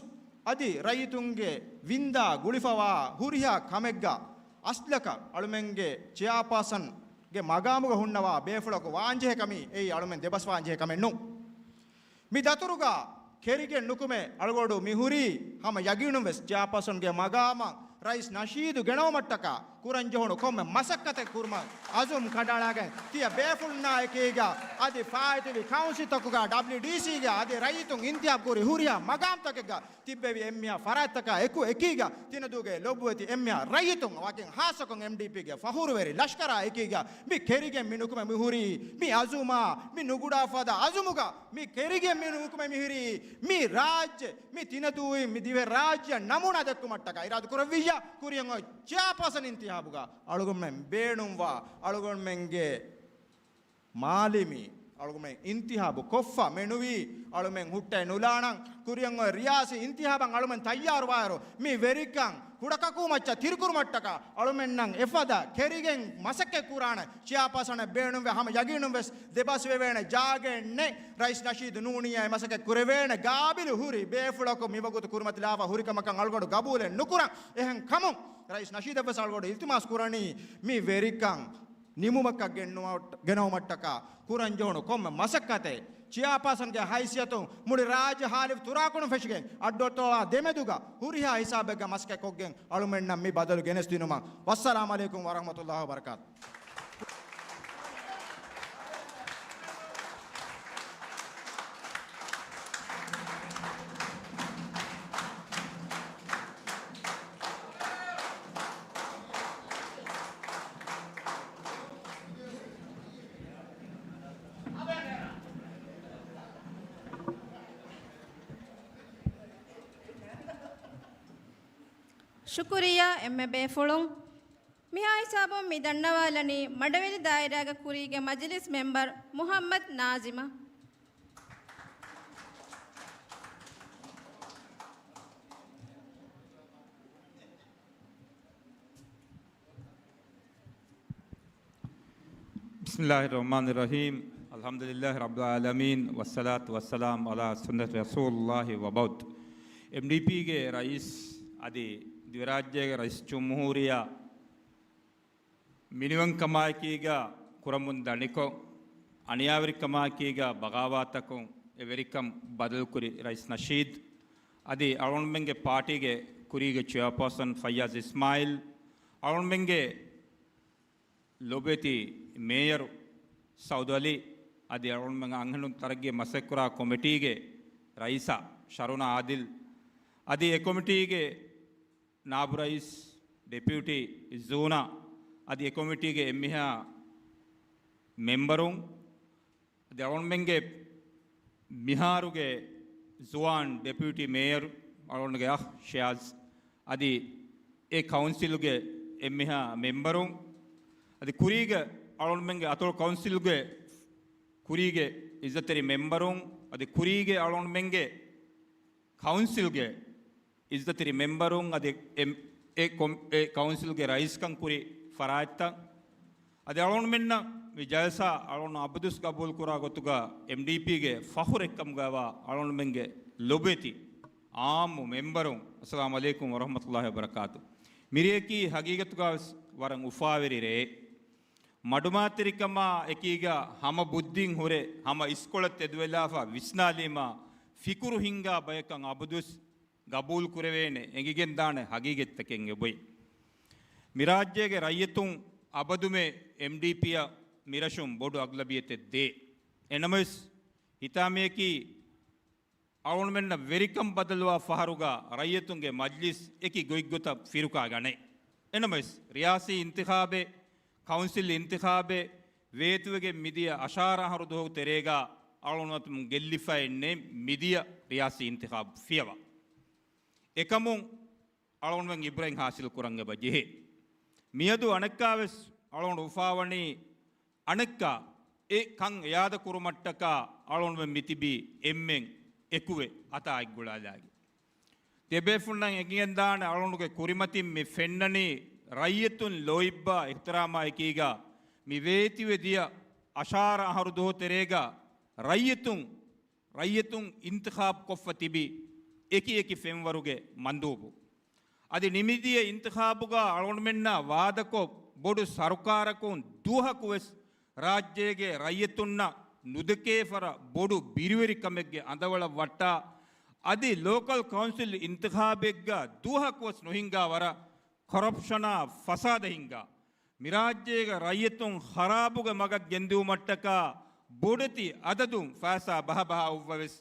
އަދި ރައްޔިތުންގެ ވިންދާ ގުޅިފަވާ ހުރިހާ ކަމެއްގަ އަސްލަކަށް އަޅުމެންގެ ޗެއާޕާސަންގެ މަގާމުގަ ހުންނަވާ ބޭފުޅަކު ވާންޖެހޭ ކަމީ އެއީ އަޅުމެން ދެބަސްވާންޖެހޭ ކަމެއް ނޫން. މި ދަތުރުގަ ކެރިގެން ނުކުމެ އަޅުގަޑު މިހުރީ ހަމަ ޔަގީނުން ވެސް ޗެއާޕާސަންގެ މަގާމަށް ރައީސް ނަޝީދު ގެނައުމަށްޓަކާ ކުރަންޖެހުނު ކޮންމެ މަސައްކަތެއް ކުރުމަށް އަޒުމް ކަނޑައަޅާގެން ތިޔަ ބޭފުޅުންނާ އެކީގަ އަދި ފާއިތުވި ކައުންސިލްތަކުގަ ޑަބްލިއުޑީސީގެ އަދި ރައްޔިތުން އިންތިހާބު ކުރި ހުރިހާ މަގާމްތަކެއްގަ ތިއްބެވި އެންމެހާ ފަރާތްތަކާ އެކު އެކީގަ ތިނަދޫގެ ލޮބުވެތި އެންމެހާ ރައްޔިތުން ވަކިން ހާއްސަކޮށް އެމްޑީޕީގެ ފަޚުރުވެރި ލަޝްކަރާ އެކީގަ މި ކެރިގެން މި ނުކުމެ މި ހުރީ މި އަޒުމާ މި ނުގުޑާ ފަދަ އަޒުމުގަ މި ކެރިގެން މި ނުކުމެ މި ހުރީ މި ރާއްޖެ މި ތިނަދޫއިން މި ދިވެހި ރާއްޖެއަށް ނަމޫނާ ދެއްކުމަށްޓަކާ އިރާދަ ކުރެއްވިއްޔާ ކުރިއަށް އޮތް ޗެއާޕާސަން އިންތިހާބުގަ އަޅުގަނޑުމެން ބޭނުންވާ އަޅުގަނޑުމެންގެ މާލެމީ އަޅުގަނޑުމެން އިންތިހާބު ކޮށްފަ މެނުވީ އަޅުމެން ހުއްޓައެއް ނުލާނަން ކުރިއަށް އޮތް ރިޔާސީ އިންތިހާބަށް އަޅުމެން ތައްޔާރުވާއިރު މި ވެރިކަން ކުޑަކަކު މައްޗަށް ތިރިކުރުމަށްޓަކާ އަޅުމެންނަށް އެފަދަ ކެރިގެން މަސައްކަތް ކުރާނެ ޗެއާޕާސަނެއް ބޭނުންވެ ހަމަ ޔަގީނުން ވެސް ދެބަސްވެވޭނެ ޖާގައެއް ނެތް. ރައީސް ނަޝީދު ނޫނީ އެ މަސައްކަތް ކުރެވޭނެ ގާބިލު ހުރި ބޭފުޅަކު މިވަގުތު ކުރިމަތިލާފަ ހުރިކަމަކަށް އަޅުގަޑު ގަބޫލެއް ނުކުރަން. އެހެން ކަމުން ރައީސް ނަޝީދަށް ވެސް އަޅުގަޑު އިލްތިމާސް ކުރަނީ މި ވެރިކަން ނިމުމަކަށް ގެންނުމަށް، ގެނައުމަށްޓަކާ ކުރަން ޖެހުނު ކޮންމެ މަސައްކަތެއް ޗެއާޕާސަންގެ ހައިސިއްޔަތުން މުޅި ރާއްޖެ ހާލިފް ތުރާކުނު ފެށިގެން އައްޑުއަތޮޅާ ދެމެދުގަ ހުރިހާ ހިސާބެއްގަ މަސައްކަތް ކޮށްގެން އަޅުމެންނަށް މި ބަދަލު ގެނެސްދިނުމަށް. ވައްސަލާމް ޢަލައިކުމް ވަރަޙްމަތުﷲ ވަބަރަކާތު. ޝުކުރިއްޔާ އެންމެ ބޭފުޅުން. މިހާ ހިސާބުން މި ދަންނަވާލަނީ މަޑަވެލި ދާއިރާގެ ކުރީގެ މަޖިލިސް މެމްބަރު މުހައްމަދު ނާޒިމަށް. بسم الله الرحمن الرحيم. الحمد لله رب العالمين، والصلاة والسلام على سنة رسول الله وبعد. އެމްޑީޕީގެ ރައީސް އަދި ދިވެރާއްޖޭގެ ރައީސް ޖުމްހޫރިއްޔާ މިނިވަންކަމާއެކީގަ ކުރަމުން ދަނިކޮށް، އަނިޔާވެރިކަމާއެކީގަ ބަޣާވާތަކުން އެ ވެރިކަން ބަދަލުކުރި ރައީސް ނަޝީދު، އަދި އަޅުގަނޑުމެންގެ ޕާޓީގެ ކުރީގެ ޗެއާޕާސަން ފައްޔާޒް އިސްމާއިލް، އަޅުގަނޑުމެންގެ ލޮބުވެތި މޭޔަރު ސައުދު އަލީ، އަދި އަޅުގަނޑުމެން އަންހެނުން ތަރައްގީ މަސައްކަތްކުރާ ކޮމިޓީގެ ރައީސާ ޝަރުނާ އާދިލް، އަދި އެ ކޮމިޓީގެ ނާބު ރައީސް، ޑެޕިއުޓީ ޒޫނާ، އަދި އެ ކޮމިޓީގެ އެންމެހާ މެމްބަރުން، އަދި އަޅުގަނޑުމެންގެ މިހާރުގެ ޒުވާން ޑެޕިއުޓީ މޭޔަރު، އަޅުގަނޑުގެ އަޚް ޝިޔާޒް، އަދި އެ ކައުންސިލުގެ އެންމެހާ މެމްބަރުން، އަދި ކުރީގެ އަޅުގަނޑުމެންގެ އަތޮޅު ކައުންސިލުގެ ކުރީގެ އިއްޒަތްތެރި މެމްބަރުން، އަދި ކުރީގެ އަޅުގަނޑުމެންގެ ކައުންސިލްގެ އިއްޒަތްތެރި މެމްބަރުން އަދި އެ، އެ ކޮމް-، އެ ކައުންސިލްގެ ރައީސްކަން ކުރި ފަރާތްތައް، އަދި އަޅުގަނޑުމެންނަށް މި ޖަލްސާ އަޅުގަނޑު އަބަދުވެސް ގަބޫލުކުރާ ގޮތުގަ އެމްޑީޕީގެ ފަޚުރެއް ކަމުގައިވާ އަޅުގަނޑުމެންގެ ލޮބުވެތި އާއްމު މެމްބަރުން، އައްސަލާމު ޢަލައިކުމް ވަރަޙްމަތުﷲި ވަބަރަކާތު. މިރެއަކީ ހަގީގަތުގަވެސް ވަރަށް އުފާވެރި ރެއެއް. މަޑުމާތެރިކަމާ އެކީގަ ހަމަ ބުއްދިން ހުރެ، ހަމަ އިސްކޮޅަށް ތެދުވެލާފަ ވިސްނާލީމާ، ފިކުރު ހިންގާ ބަޔަކަށް އަބަދުވެސް ގަބޫލު ކުރެވޭނެ އެނގިގެންދާނެ ހަގީގަތްތަކެއް އެބޮތް. މިރާއްޖޭގެ ރައްޔިތުން އަބަދުމެ އެމްޑީޕީއަށް މިރަށުން ބޮޑު އަޣްލަބިއްޔަތެއް ދޭ. އެނަމަވެސް، ހިތާމަޔަކީ އަޅުގަނޑުމެންނަށް ވެރިކަން ބަދަލުވާ ފަހަރުގަ ރައްޔިތުންގެ މަޖްލިސް އެކި ގޮތްގޮތަށް ފިރުކާ ގަނެ. އެނަމަވެސް، ރިޔާސީ އިންތިޚާބެއް، ކައުންސިލް އިންތިޚާބެއް ވޭތުވެގެން މިދިޔަ އަށާރަ އަހަރު ދުވަހު ތެރޭގަ އަޅުގަނޑުމެން ގެއްލިފައެއްނެތް މިދިޔަ ރިޔާސީ އިންތިޚާބު ފިޔަވާ. އެކަމުން އަޅުގަނޑުމެން އިބްރަތް ހާސިލް ކުރަން އެބަ ޖެހޭ. މިއަދު އަނެއްކާވެސް އަޅުގަނޑު އުފާވަނީ އަނެއްކާ އެ ކަން އިއާދަ ކުރުމަށްޓަކާ އަޅުގަނޑުމެން މިތިބީ އެންމެން އެކުވެ އަތާ އެއްގޮޅާލާގެން. ތިޔަބޭފުންނަށް އެނގިގެންދާނެ އަޅުގަނޑުގެ ކުރިމަތިން މި ފެންނަނީ ރައްޔިތުން ލޯތްބާ އިޙްތިރާމާ އެކީގަ މި ވޭތިވެ ދިޔަ އަށާރަ އަހަރު ދުވަހު ތެރޭގަ ރައްޔިތުން ރައްޔިތުން އިންތިޚާބު ކޮށްފަ ތިބި އެކި އެކި ފެންވަރުގެ މަންދޫބު. އަދި ނިމިދިޔަ އިންތިޚާބުގަ އަޅުގަނޑުމެންނާ ވާދަކޮށް ބޮޑު ސަރުކާރަކުން ދުވަހަކުވެސް ރާއްޖޭގެ ރައްޔިތުންނަށް ނުދެކޭ ފަރަށް ބޮޑު ބިރުވެރިކަމެއްގެ އަނދަވަޅަށް ވައްޓާ، އަދި ލޯކަލް ކައުންސިލް އިންތިޚާބެއްގަ ދުވަހަކުވެސް ނުހިންގާ ވަރަށް ކޮރަޕްޝަނާ ފަސާދަ ހިންގާ، މިރާއްޖޭގެ ރައްޔިތުން ޚަރާބުގެ މަގަށް ގެންދިއުމަށްޓަކާ ބޮޑެތި އަދަދުން ފައިސާ ބަހަބަހާ އޮއްވަވެސް،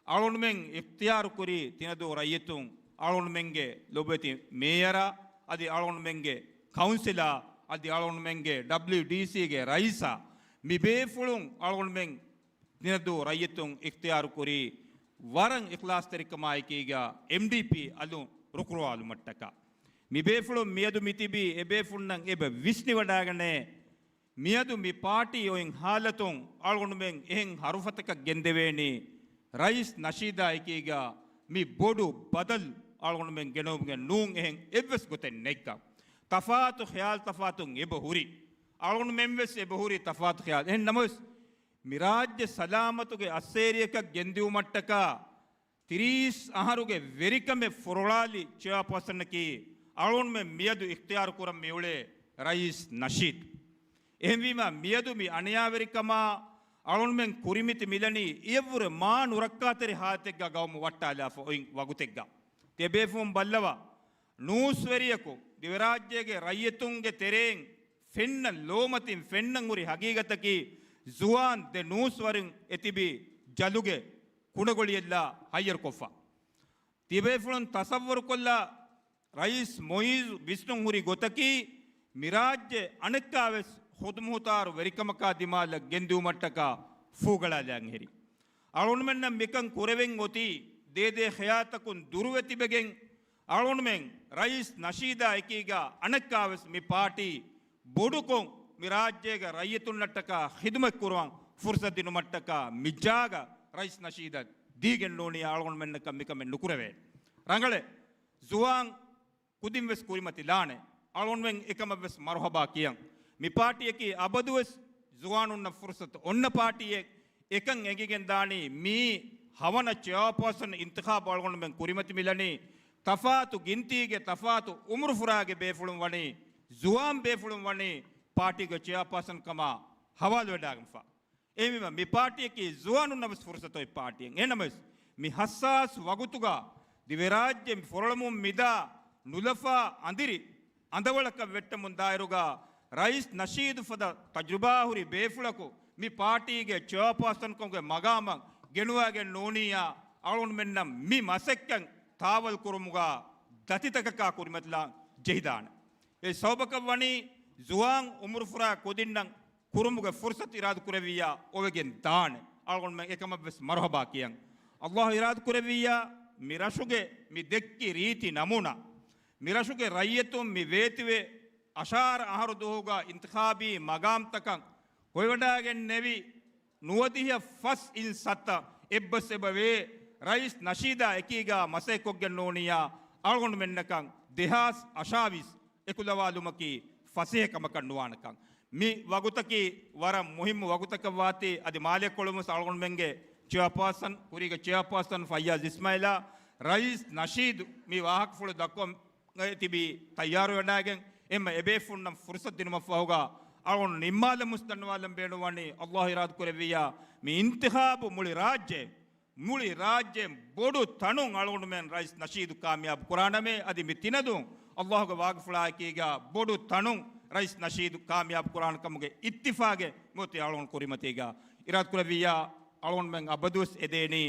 އަޅުގަނޑުމެން އިޚްތިޔާރުކުރީ ތިނަދޫ ރައްޔިތުން އަޅުގަނޑުމެންގެ ލޮބުވެތި މޭޔަރާ، އަދި އަޅުގަނޑުމެންގެ ކައުންސިލާ، އަދި އަޅުގަނޑުމެންގެ ޑަބްލިއުޑީސީގެ ރައީސާ، މި ބޭފުޅުން އަޅުގަނޑުމެން ތިނަދޫ ރައްޔިތުން އިޚްތިޔާރުކުރީ ވަރަށް އިޚްލާޞްތެރިކަމާއެކީގަ އެމްޑީޕީ އަލުން ރުކުރުވާލުމަށްޓަކާ. މި ބޭފުޅުން މިއަދު މިތިބީ އެބޭފުޅުންނަށް އެބަ ވިސްނިވަޑައިގަނޭ، މިއަދު މި ޕާޓީ އޮތް ހާލަތުން އަޅުގަނޑުމެން އެހެން ހަރުފަތަކަށް ގެންދެވޭނީ، ރައީސް ނަޝީދާ އެކީގަ މި ބޮޑު ބަދަލު އަޅުގަނޑުމެން ގެނައުމުގެ ނޫން އެހެން އެއްވެސް ގޮތެއް ނެތްކަން. ތަފާތު ޚިޔާލު ތަފާތުން އެބަ ހުރި. އަޅުގަނޑުމެންވެސް އެބަ ހުރި ތަފާތު ޚިޔާލު. އެހެން ނަމަވެސް، މި ރާއްޖެ ސަލާމަތުގެ އައްސޭރިއަކަށް ގެންދިއުމަށްޓަކާ، ތިރީސް އަހަރުގެ ވެރިކަމެއް ފުރޮޅާލި ޗެއާޕާސަނަކީ އަޅުގަނޑުމެން މިއަދު އިޚްތިޔާރު ކުރަން މިއުޅޭ ރައީސް ނަޝީދު. އެހެންވީމާ، މިއަދު މި އަނިޔާވެރިކަމާ އަޅުގަނޑުމެން ކުރިމަތި މިލަނީ އެއަށްވުރެ މާ ނުރައްކާތެރި ހާލަތެއްގަ ގައުމު ވައްޓާލާފަ އޮތް ވަގުތެއްގަ. ތިޔަބޭފުޅުން ބައްލަވާ، ނޫސްވެރިޔަކު ދިވެރާއްޖޭގެ ރައްޔިތުންގެ ތެރެއިން ފެންނަ ލޯމަތިން ފެންނަން ހުރި ހަގީގަތަކީ، ޒުވާން ދެ ނޫސްވަރުން އެތިބި ޖަލުގެ ކުޑަގޮޅިއެއްލާ ހައްޔަރުކޮށްފަ. ތިބޭފުޅުން ތަސައްވަރުކޮށްލާ، ރައީސް މުއިއްޒު ވިސްނުން ހުރި ގޮތަކީ، މިރާއްޖެ އަނެއްކާވެސް ޚުދުމުހުތާރު ވެރިކަމަކާ ދިމާލަށް ގެންދިއުމަށްޓަކާ ފޫގަޅާލާން ހެރި. އަޅުގަނޑުމެންނަށް މިކަން ކުރެވެން އޮތީ، ދޭދޭ ޚިޔާލުތަކުން ދުރުވެ ތިބެގެން، އަޅުގަނޑުމެން ރައީސް ނަޝީދާ އެކީގަ އަނެއްކާވެސް މި ޕާޓީ ބޮޑުކޮށް، މި ރާއްޖޭގަ ރައްޔިތުންނަށްޓަކާ ޚިދުމަތް ކުރުވަން ފުރުސަތު ދިނުމަށްޓަކާ މި ޖާގަ ރައީސް ނަޝީދަށް ދީގެން ނޫނީ އަޅުގަނޑުމެންނަކަށް މިކަމެއް ނުކުރެވޭނެ. ރަނގަޅޭ، ޒުވާން ކުދިން ވެސް ކުރިމަތިލާނެ. އަޅުގަނޑުމެން އެކަމަށް ވެސް މަރުހަބާ ކިޔަން. މި ޕާޓީއަކީ އަބަދުވެސް ޒުވާނުންނަށް ފުރުސަތު އޮންނަ ޕާޓީއެއް. އެކަން އެނގިގެން ދާނީ މީ ހަވަނަ ޗެއާޕާސަން އިންތިޚާބު އަޅުގަނޑުމެން ކުރިމަތި މިލަނީ. ތަފާތު ގިންތީގެ ތަފާތު އުމުރުފުރާގެ ބޭފުޅުން ވަނީ، ޒުވާން ބޭފުޅުން ވަނީ ޕާޓީގެ ޗެއާޕާސަން ކަމާ ހަވާލުވެޑާގެންފަ. އެހެންވީމަ، މި ޕާޓީއަކީ ޒުވާނުންނަށް ވެސް ފުރުސަތު އޮތް ޕާޓީއެއް. އެހެންނަމަވެސް، މި ހައްސާސް ވަގުތުގަ ދިވެހިރާއްޖެ މި ފޮރޮޅަމުން މިދާ ނުލަފާ އަނދިރި އަނދަވަޅަކަށް ވެއްޓަމުން ދާއިރުގަ، ރައީސް ނަޝީދު ފަދަ ތަޖުރިބާހުރި ބޭފުޅަކު މި ޕާޓީގެ ޗެއާޕާސަންކަމުގެ މަގާމަށް ގެނުވާގެން ނޫނިއްޔާ، އަޅުގަނޑުމެންނަށް މި މަސައްކަތް ތާވަލް ކުރުމުގަ ދަތިތަކަކާ ކުރިމަތިލާން ޖެހިދާނެ. އެ ސަބަބަކަށް ވަނީ ޒުވާން އުމުރުފުރާ ކުދިންނަށް ކުރުމުގެ ފުރުސަތު އިރާދަ ކުރެއްވިއްޔާ އޮވެގެން ދާނެ. އަޅުގަނޑުމެން އެކަމަށް ވެސް މަރުހަބާ ކިޔަން. އައްލާހު އިރާދަ ކުރެއްވިއްޔާ، މި ރަށުގެ މި ދެއްކި ރީތި ނަމޫނާ، މި ރަށުގެ ރައްޔިތުން މި ވޭތުވެ އަށާރަ އަހަރު ދުވަހުގަ އިންތިޚާބީ މަގާމްތަކަށް ގޮވެވަޑައިގެންނެވި ނުވަދިހަ ފަސް އިން ސަތަ އެއްބަސް އެބަވޭ. ރައީސް ނަޝީދާ އެކީގަ މަސައްކަތްކޮށްގެން ނޫނިއްޔާ، އަޅުގަނޑުމެންނަކަށް ދެހާސް އަށާވީސް އެކުލަވާލުމަކީ ފަސޭހަ ކަމަކަށް ނުވާނެކަން. މި ވަގުތަކީ ވަރަށް މުހިއްމު ވަގުތަކަށް ވާތީ، އަދި މާލެއަށް ކޮޅުންވެސް އަޅުގަނޑުމެންގެ ޗެއާޕާސަން، ކުރީގެ ޗެއާޕާސަން ފައްޔާޒް އިސްމާއިލާ، ރައީސް ނަޝީދު މި ވާހަކަފުޅު ދައްކަން ތިބީ ތައްޔާރުވެވަޑައިގެން، އެންމެ އެބޭފުޅުންނަށް ފުރުސަތު ދިނުމަށް ފަހުގަ އަޅުގަނޑު ނިންމާލަމުސް ދަންނަވާލަން ބޭނުންވަނީ، އައްލާހު އިރާދަ ކުރެއްވިއްޔާ، މި އިންތިޚާބު މުޅި ރާއްޖެ، މުޅި ރާއްޖެ ބޮޑު ތަނުން އަޅުގަނޑުމެން ރައީސް ނަޝީދު ކާމިޔާބު ކުރާނަމޭ. އަދި މި ތިނަދޫ އައްލާހުގެ ވާގިފުޅާއެކީގަ ބޮޑު ތަނުން ރައީސް ނަޝީދު ކާމިޔާބު ކުރާނެ ކަމުގެ އިއްތިފާގެ މިއޮތީ އަޅުގަނޑު ކުރިމަތީގަ އިރާދަ ކުރެއްވިއްޔާ، އަޅުގަނޑުމެން އަބަދުވެސް އެދޭނީ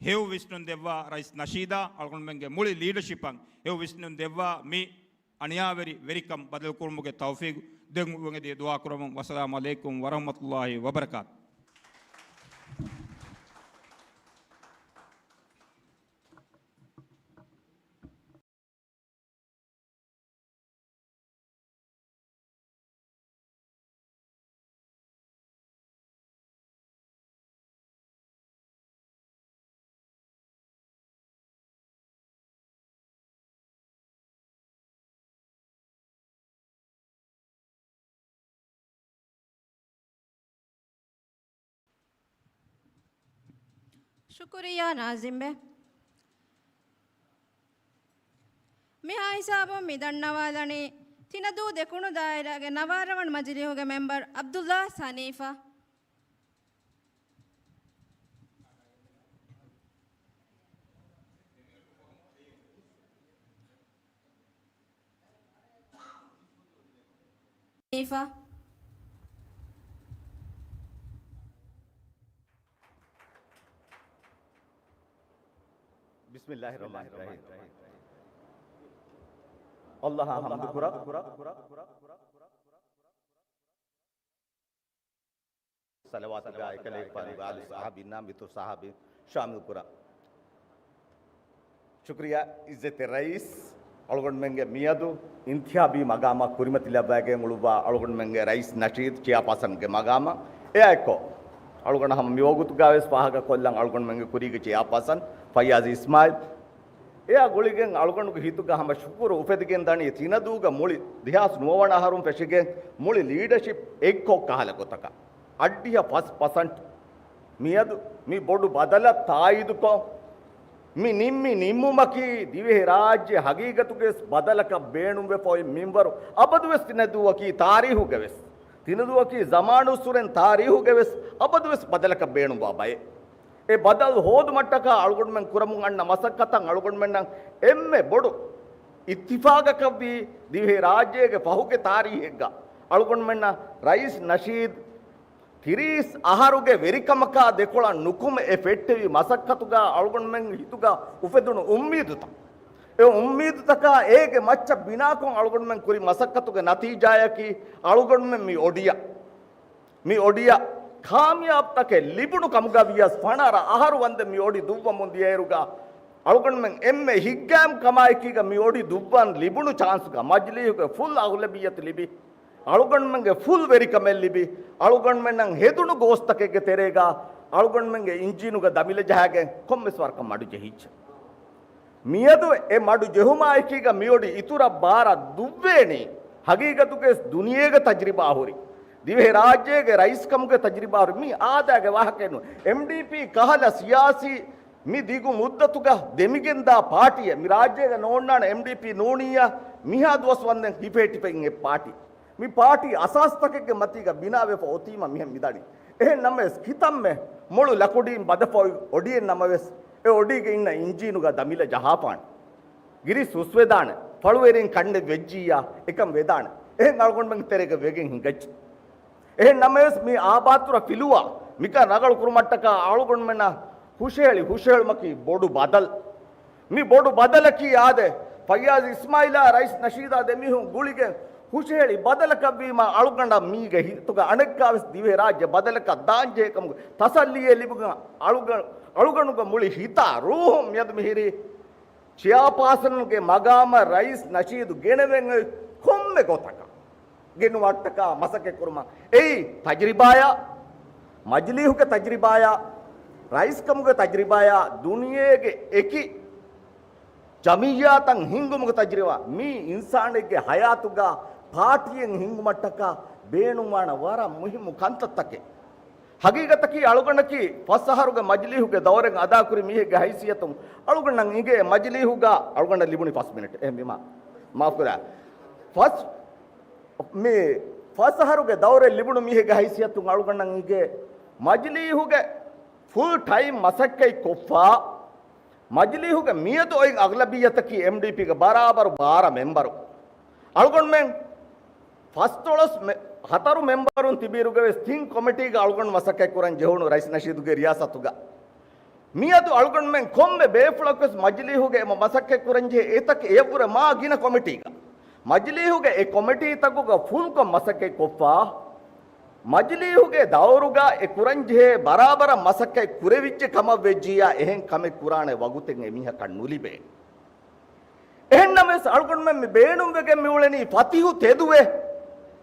ހެޔޮ ވިސްނުން ދެއްވާ ރައީސް ނަޝީދާ އަޅުގަނޑުމެންގެ މުޅި ލީޑަޝިޕަށް ހެޔޮ ވިސްނުން ދެއްވާ މި އަނިޔާވެރި ވެރިކަން ބަދަލުކުރުމުގެ ތައުފީގު ދެން އުޅެން އެދި ދުޢާ ކުރަމުން. ވައްސަލާމު ޢަލައިކުމް ވަރަޙްމަތުﷲި ވަބަރަކާތު. ޝުކުރިއްޔާ ނާޒިމްބެ. މިހާ ހިސާބުން މި ދަންނަވާލަނީ ތިނަދޫ ދެކުނު ދާއިރާގެ ނަވާރަވަން މަޖިލީހުގެ މެމްބަރު ޢަބްދުﷲ ޙަނީފާ. ޙަނީފާ. ބިސްމިﷲިއްރަޙްމާނިއްރަޙީމް. ﷲ އަށް ޙަމްދު ކުރަން. ޞަލަވާތުގާ އެކަލޭގެފާނުގެ އާލު ޞަޙާބީންނާ މިތުރު ޞަޙާބީން ޝާމިލް ކުރަން. ޝުކުރިއްޔާ ޢިއްޒަތްތެރި ރައީސް، އަޅުގަނޑުމެންގެ މިއަދު އިންތިޚާބީ މަގާމަށް ކުރިމަތިލައްވައިގެން އުޅުއްވާ އަޅުގަނޑުމެންގެ ރައީސް ނަޝީދު ޗެއާޕާސަންގެ މަގާމަށް އެއާއެއްކޮށް، އަޅުގަނޑު ހަމަ މިވަގުތުގަވެސް ފާހަގަކޮށްލަން އަޅުގަނޑުމެންގެ ކުރީގެ ޗެއާޕާސަން ފައްޔާޒް އިސްމާއިލް، އެއާ ގުޅިގެން އަޅުގަނޑުގެ ހިތުގަ ހަމަ ޝުކުރު އުފެދިގެން ދަނީ ތިނަދޫގަ މުޅި ދެހާސް ނުވަވަނަ އަހަރުން ފެށިގެން މުޅި ލީޑަޝިޕް އެއްކޮށް ކަހަލަ ގޮތަކަށް. އަށްޑިހަ ފަސް ޕަސަންޓް މިއަދު މި ބޮޑު ބަދަލަށް ތާއީދުކޮށް، މި ނިންމި ނިންމުމަކީ ދިވެހިރާއްޖެ ހަގީގަތުގެ ބަދަލަކަށް ބޭނުންވެފަ އޮތް މިންވަރު އަބަދުވެސް ތިނަދޫއަކީ ތާރީހުގެވެސް، ތިނަދޫއަކީ ޒަމާނުއްސުރެން ތާރީހުގެވެސް އަބަދުވެސް ބަދަލަކަށް ބޭނުންވާ ބައެއް. އެ ބަދަލު ހޯދުމަށްޓަކާ އަޅުގަނޑުމެން ކުރަމުން އަންނަ މަސައްކަތަށް އަޅުގަނޑުމެންނަށް އެންމެ ބޮޑު އިއްތިފާގަކަށްވީ ދިވެހިރާއްޖޭގެ ފަހުގެ ތާރީހެއްގަ އަޅުގަނޑުމެންނަށް ރައީސް ނަޝީދު ތިރީސް އަހަރުގެ ވެރިކަމަކާ ދެކޮޅަށް ނުކުމެ އެ ފެއްޓެވި މަސައްކަތުގަ އަޅުގަނޑުމެން ހިތުގަ އުފެދުނު އުއްމީދުތައް، އެ އުއްމީދުތަކާ އޭގެ މައްޗަށް ބިނާކޮށް އަޅުގަނޑުމެން ކުރި މަސައްކަތުގެ ނަތީޖާއަކީ އަޅުގަނޑުމެން މި އޮޑިއަށް، މި އޮޑިއަށް ކާމިޔާބުތަކެއް ލިބުނު ކަމުގަ ވިޔަސް ފަނަރަ އަހަރު ވަންދެން މި އޮޑި ދުއްވަމުން ދިޔައިރުގަ އަޅުގަނޑުމެން އެންމެ ހިތްގައިމު ކަމާއެކީގަ މި އޮޑި ދުއްވަން ލިބުނު ޗާންސްގަ މަޖިލީހުގެ ފުލް އަޣުލަބިއްޔަތު ލިބި، އަޅުގަނޑުމެންގެ ފުލް ވެރިކަމެއް ލިބި، އަޅުގަނޑުމެންނަށް ހެދުނު ގޯސްތަކެއްގެ ތެރޭގަ އަޅުގަނޑުމެންގެ އިންޖީނުގަ ދަމިލަ ޖަހާގެން ކޮންމެސް ވަރަކަށް މަޑު ޖެހިއްޖެ. މިއަދު އެ މަޑު ޖެހުމާއެކީގަ މިއޮޑި އިތުރަށް ބާރަށް ދުއްވޭނީ، ހަގީގަތުގައި ދުނިޔޭގެ ތަޖްރިބާ ހުރި، ދިވެހިރާއްޖޭގެ ރައީސްކަމުގެ ތަޖްރިބާ ހުރި، މީ އާދައިގެ ވާހަކައެއް ނޫން. އެމްޑީޕީ ކަހަލަ ސިޔާސީ މި ދިގު މުއްދަތުގަ ދެމިގެންދާ ޕާޓީއެއް. މި ރާއްޖޭގަ ނޯންނާނެ އެމްޑީޕީ ނޫނިއްޔާ މިހާ ދުވަސް ވަންދެން ހިފޭ ޓިފެއިން އެއް ޕާޓީ. މި ޕާޓީ އަސާސްތަކެއްގެ މަތީގަ ބިނާވެފަ އޮތީމަ މިހެން މިދަނީ. އެހެން ނަމަވެސް ކިތަންމެ މޮޅު ލަކުޑީން ބަދަފަ އޮތް އޮޑިއެއް ނަމަވެސް އެ އޮޑީގެ އިންނަ އިންޖީނުގަ ދަމިލަ ޖަހާފާނެ. ގިރިސް ހުސްވެދާނެ. ފަޅުވެރިން ކަންނެއް ވެއްޖިއްޔާ އެކަން ވެދާނެ. އެހެން އަޅުގަނޑުމެންގެ ތެރޭގަ ވެގެން ހިނގައްޖެ. އެހެން ނަމަވެސް މި އާބާތުރަ ފިލުވާ މިކަން ރަނގަޅު ކުރުމަށްޓަކާ އަޅުގަނޑުމެންނަށް ހުށަހެޅި ހުށަހެޅުމަކީ ބޮޑު ބަދަލު. މި ބޮޑު ބަދަލަކީ އާދެ، ފައްޔާޒް އިސްމާއިލާ ރައީސް ނަޝީދާ ދެމީހުން ގުޅިގެން ހުށަހެޅި ބަދަލަކަށްވީމާ އަޅުގަނޑަށް މީގެ ހިތުގަ އަނެއްކާވެސް ދިވެހިރާއްޖެ ބަދަލަކަށް ދާންޖެހޭ ކަމުގެ ތަސައްލީއެއް ލިބުގަން އަޅުގަ-، އަޅުގަނޑުގެ މުޅި ހިތާ ރޫހުން މިއަދު މިހިރީ ޗެއާޕާސަންގެ މަގާމަށް ރައީސް ނަޝީދު ގެނެވެން އޮތް ކޮންމެ ގޮތަކަށް ގެނުވައްޓަކާ މަސައްކަތް ކުރުމަށް. އެއީ ތަޖްރިބާޔާ، މަޖިލީހުގެ ތަޖްރިބާޔާ، ރައީސްކަމުގެ ތަޖްރިބާޔާ، ދުނިޔޭގެ އެކި ޖަމިއްޔާތައް ހިންގުމުގެ ތަޖްރިބާ. މީ އިންސާނެއްގެ ހަޔާތުގަ ޕާޓީއެއް ހިންގުމަށްޓަކާ ބޭނުންވާނެ ވަރަށް މުހިއްމު ކަންތައްތަކެއް. ހަގީގަތަކީ އަޅުގަނޑަކީ ފަސް އަހަރުގެ މަޖިލީހުގެ ދައުރެއް އަދާކުރި މީހެއްގެ ހައިސިއްޔަތުން އަޅުގަނޑަށް އިނގޭ މަޖިލީހުގަ އަޅުގަނޑަށް ލިބުނީ ފަސް މިނެޓް. އެހެންވީމާ މާފުކުރާ. ފަސް، މި ފަސް އަހަރުގެ ދައުރެއް ލިބުނު މީހެއްގެ ހައިސިއްޔަތުން އަޅުގަނޑަށް އިނގޭ މަޖިލީހުގެ ފުލް ޓައިމް މަސައްކަތް ކޮށްފަ، މަޖިލީހުގެ މިއަދު އޮތް އަޣްލަބިއްޔަތަކީ އެމްޑީޕީގެ ބަރާބަރު ބާރަ މެމްބަރު. އަޅުގަނޑުމެން ފަސްދޮޅަސް މެ-، ހަތަރު މެމްބަރުން ތިބިއިރުގަވެސް ތިން ކޮމިޓީގަ އަޅުގަނޑު މަސައްކަތް ކުރަން ޖެހުނު ރައީސް ނަޝީދުގެ ރިޔާސަތުގަ. މިއަދު އަޅުގަނޑުމެން ކޮންމެ ބޭފުޅަކުވެސް މަޖިލީހުގަ އެ މަސައްކަތް ކުރަންޖެހޭ އެތަކެއް އެއަށްވުރެ މާ ގިނަ ކޮމިޓީގަ. މަޖިލީހުގެ އެ ކޮމިޓީތަކުގަ ފުލްކޮށް މަސައްކަތް ކޮށްފަ، މަޖިލީހުގެ ދައުރުގަ އެ ކުރަންޖެހޭ ބަރާބަރަށް މަސައްކަތް ކުރެވިއްޖެ ކަމަށް ވެއްޖިއްޔާ އެހެން ކަމެއް ކުރާނެ ވަގުތެއް އެމީހަކަށް ނުލިބޭ. އެހެންނަމަވެސް އަޅުގަނޑުމެން މި ބޭނުންވެގެން މިއުޅެނީ ފަތިހު ތެދުވެ،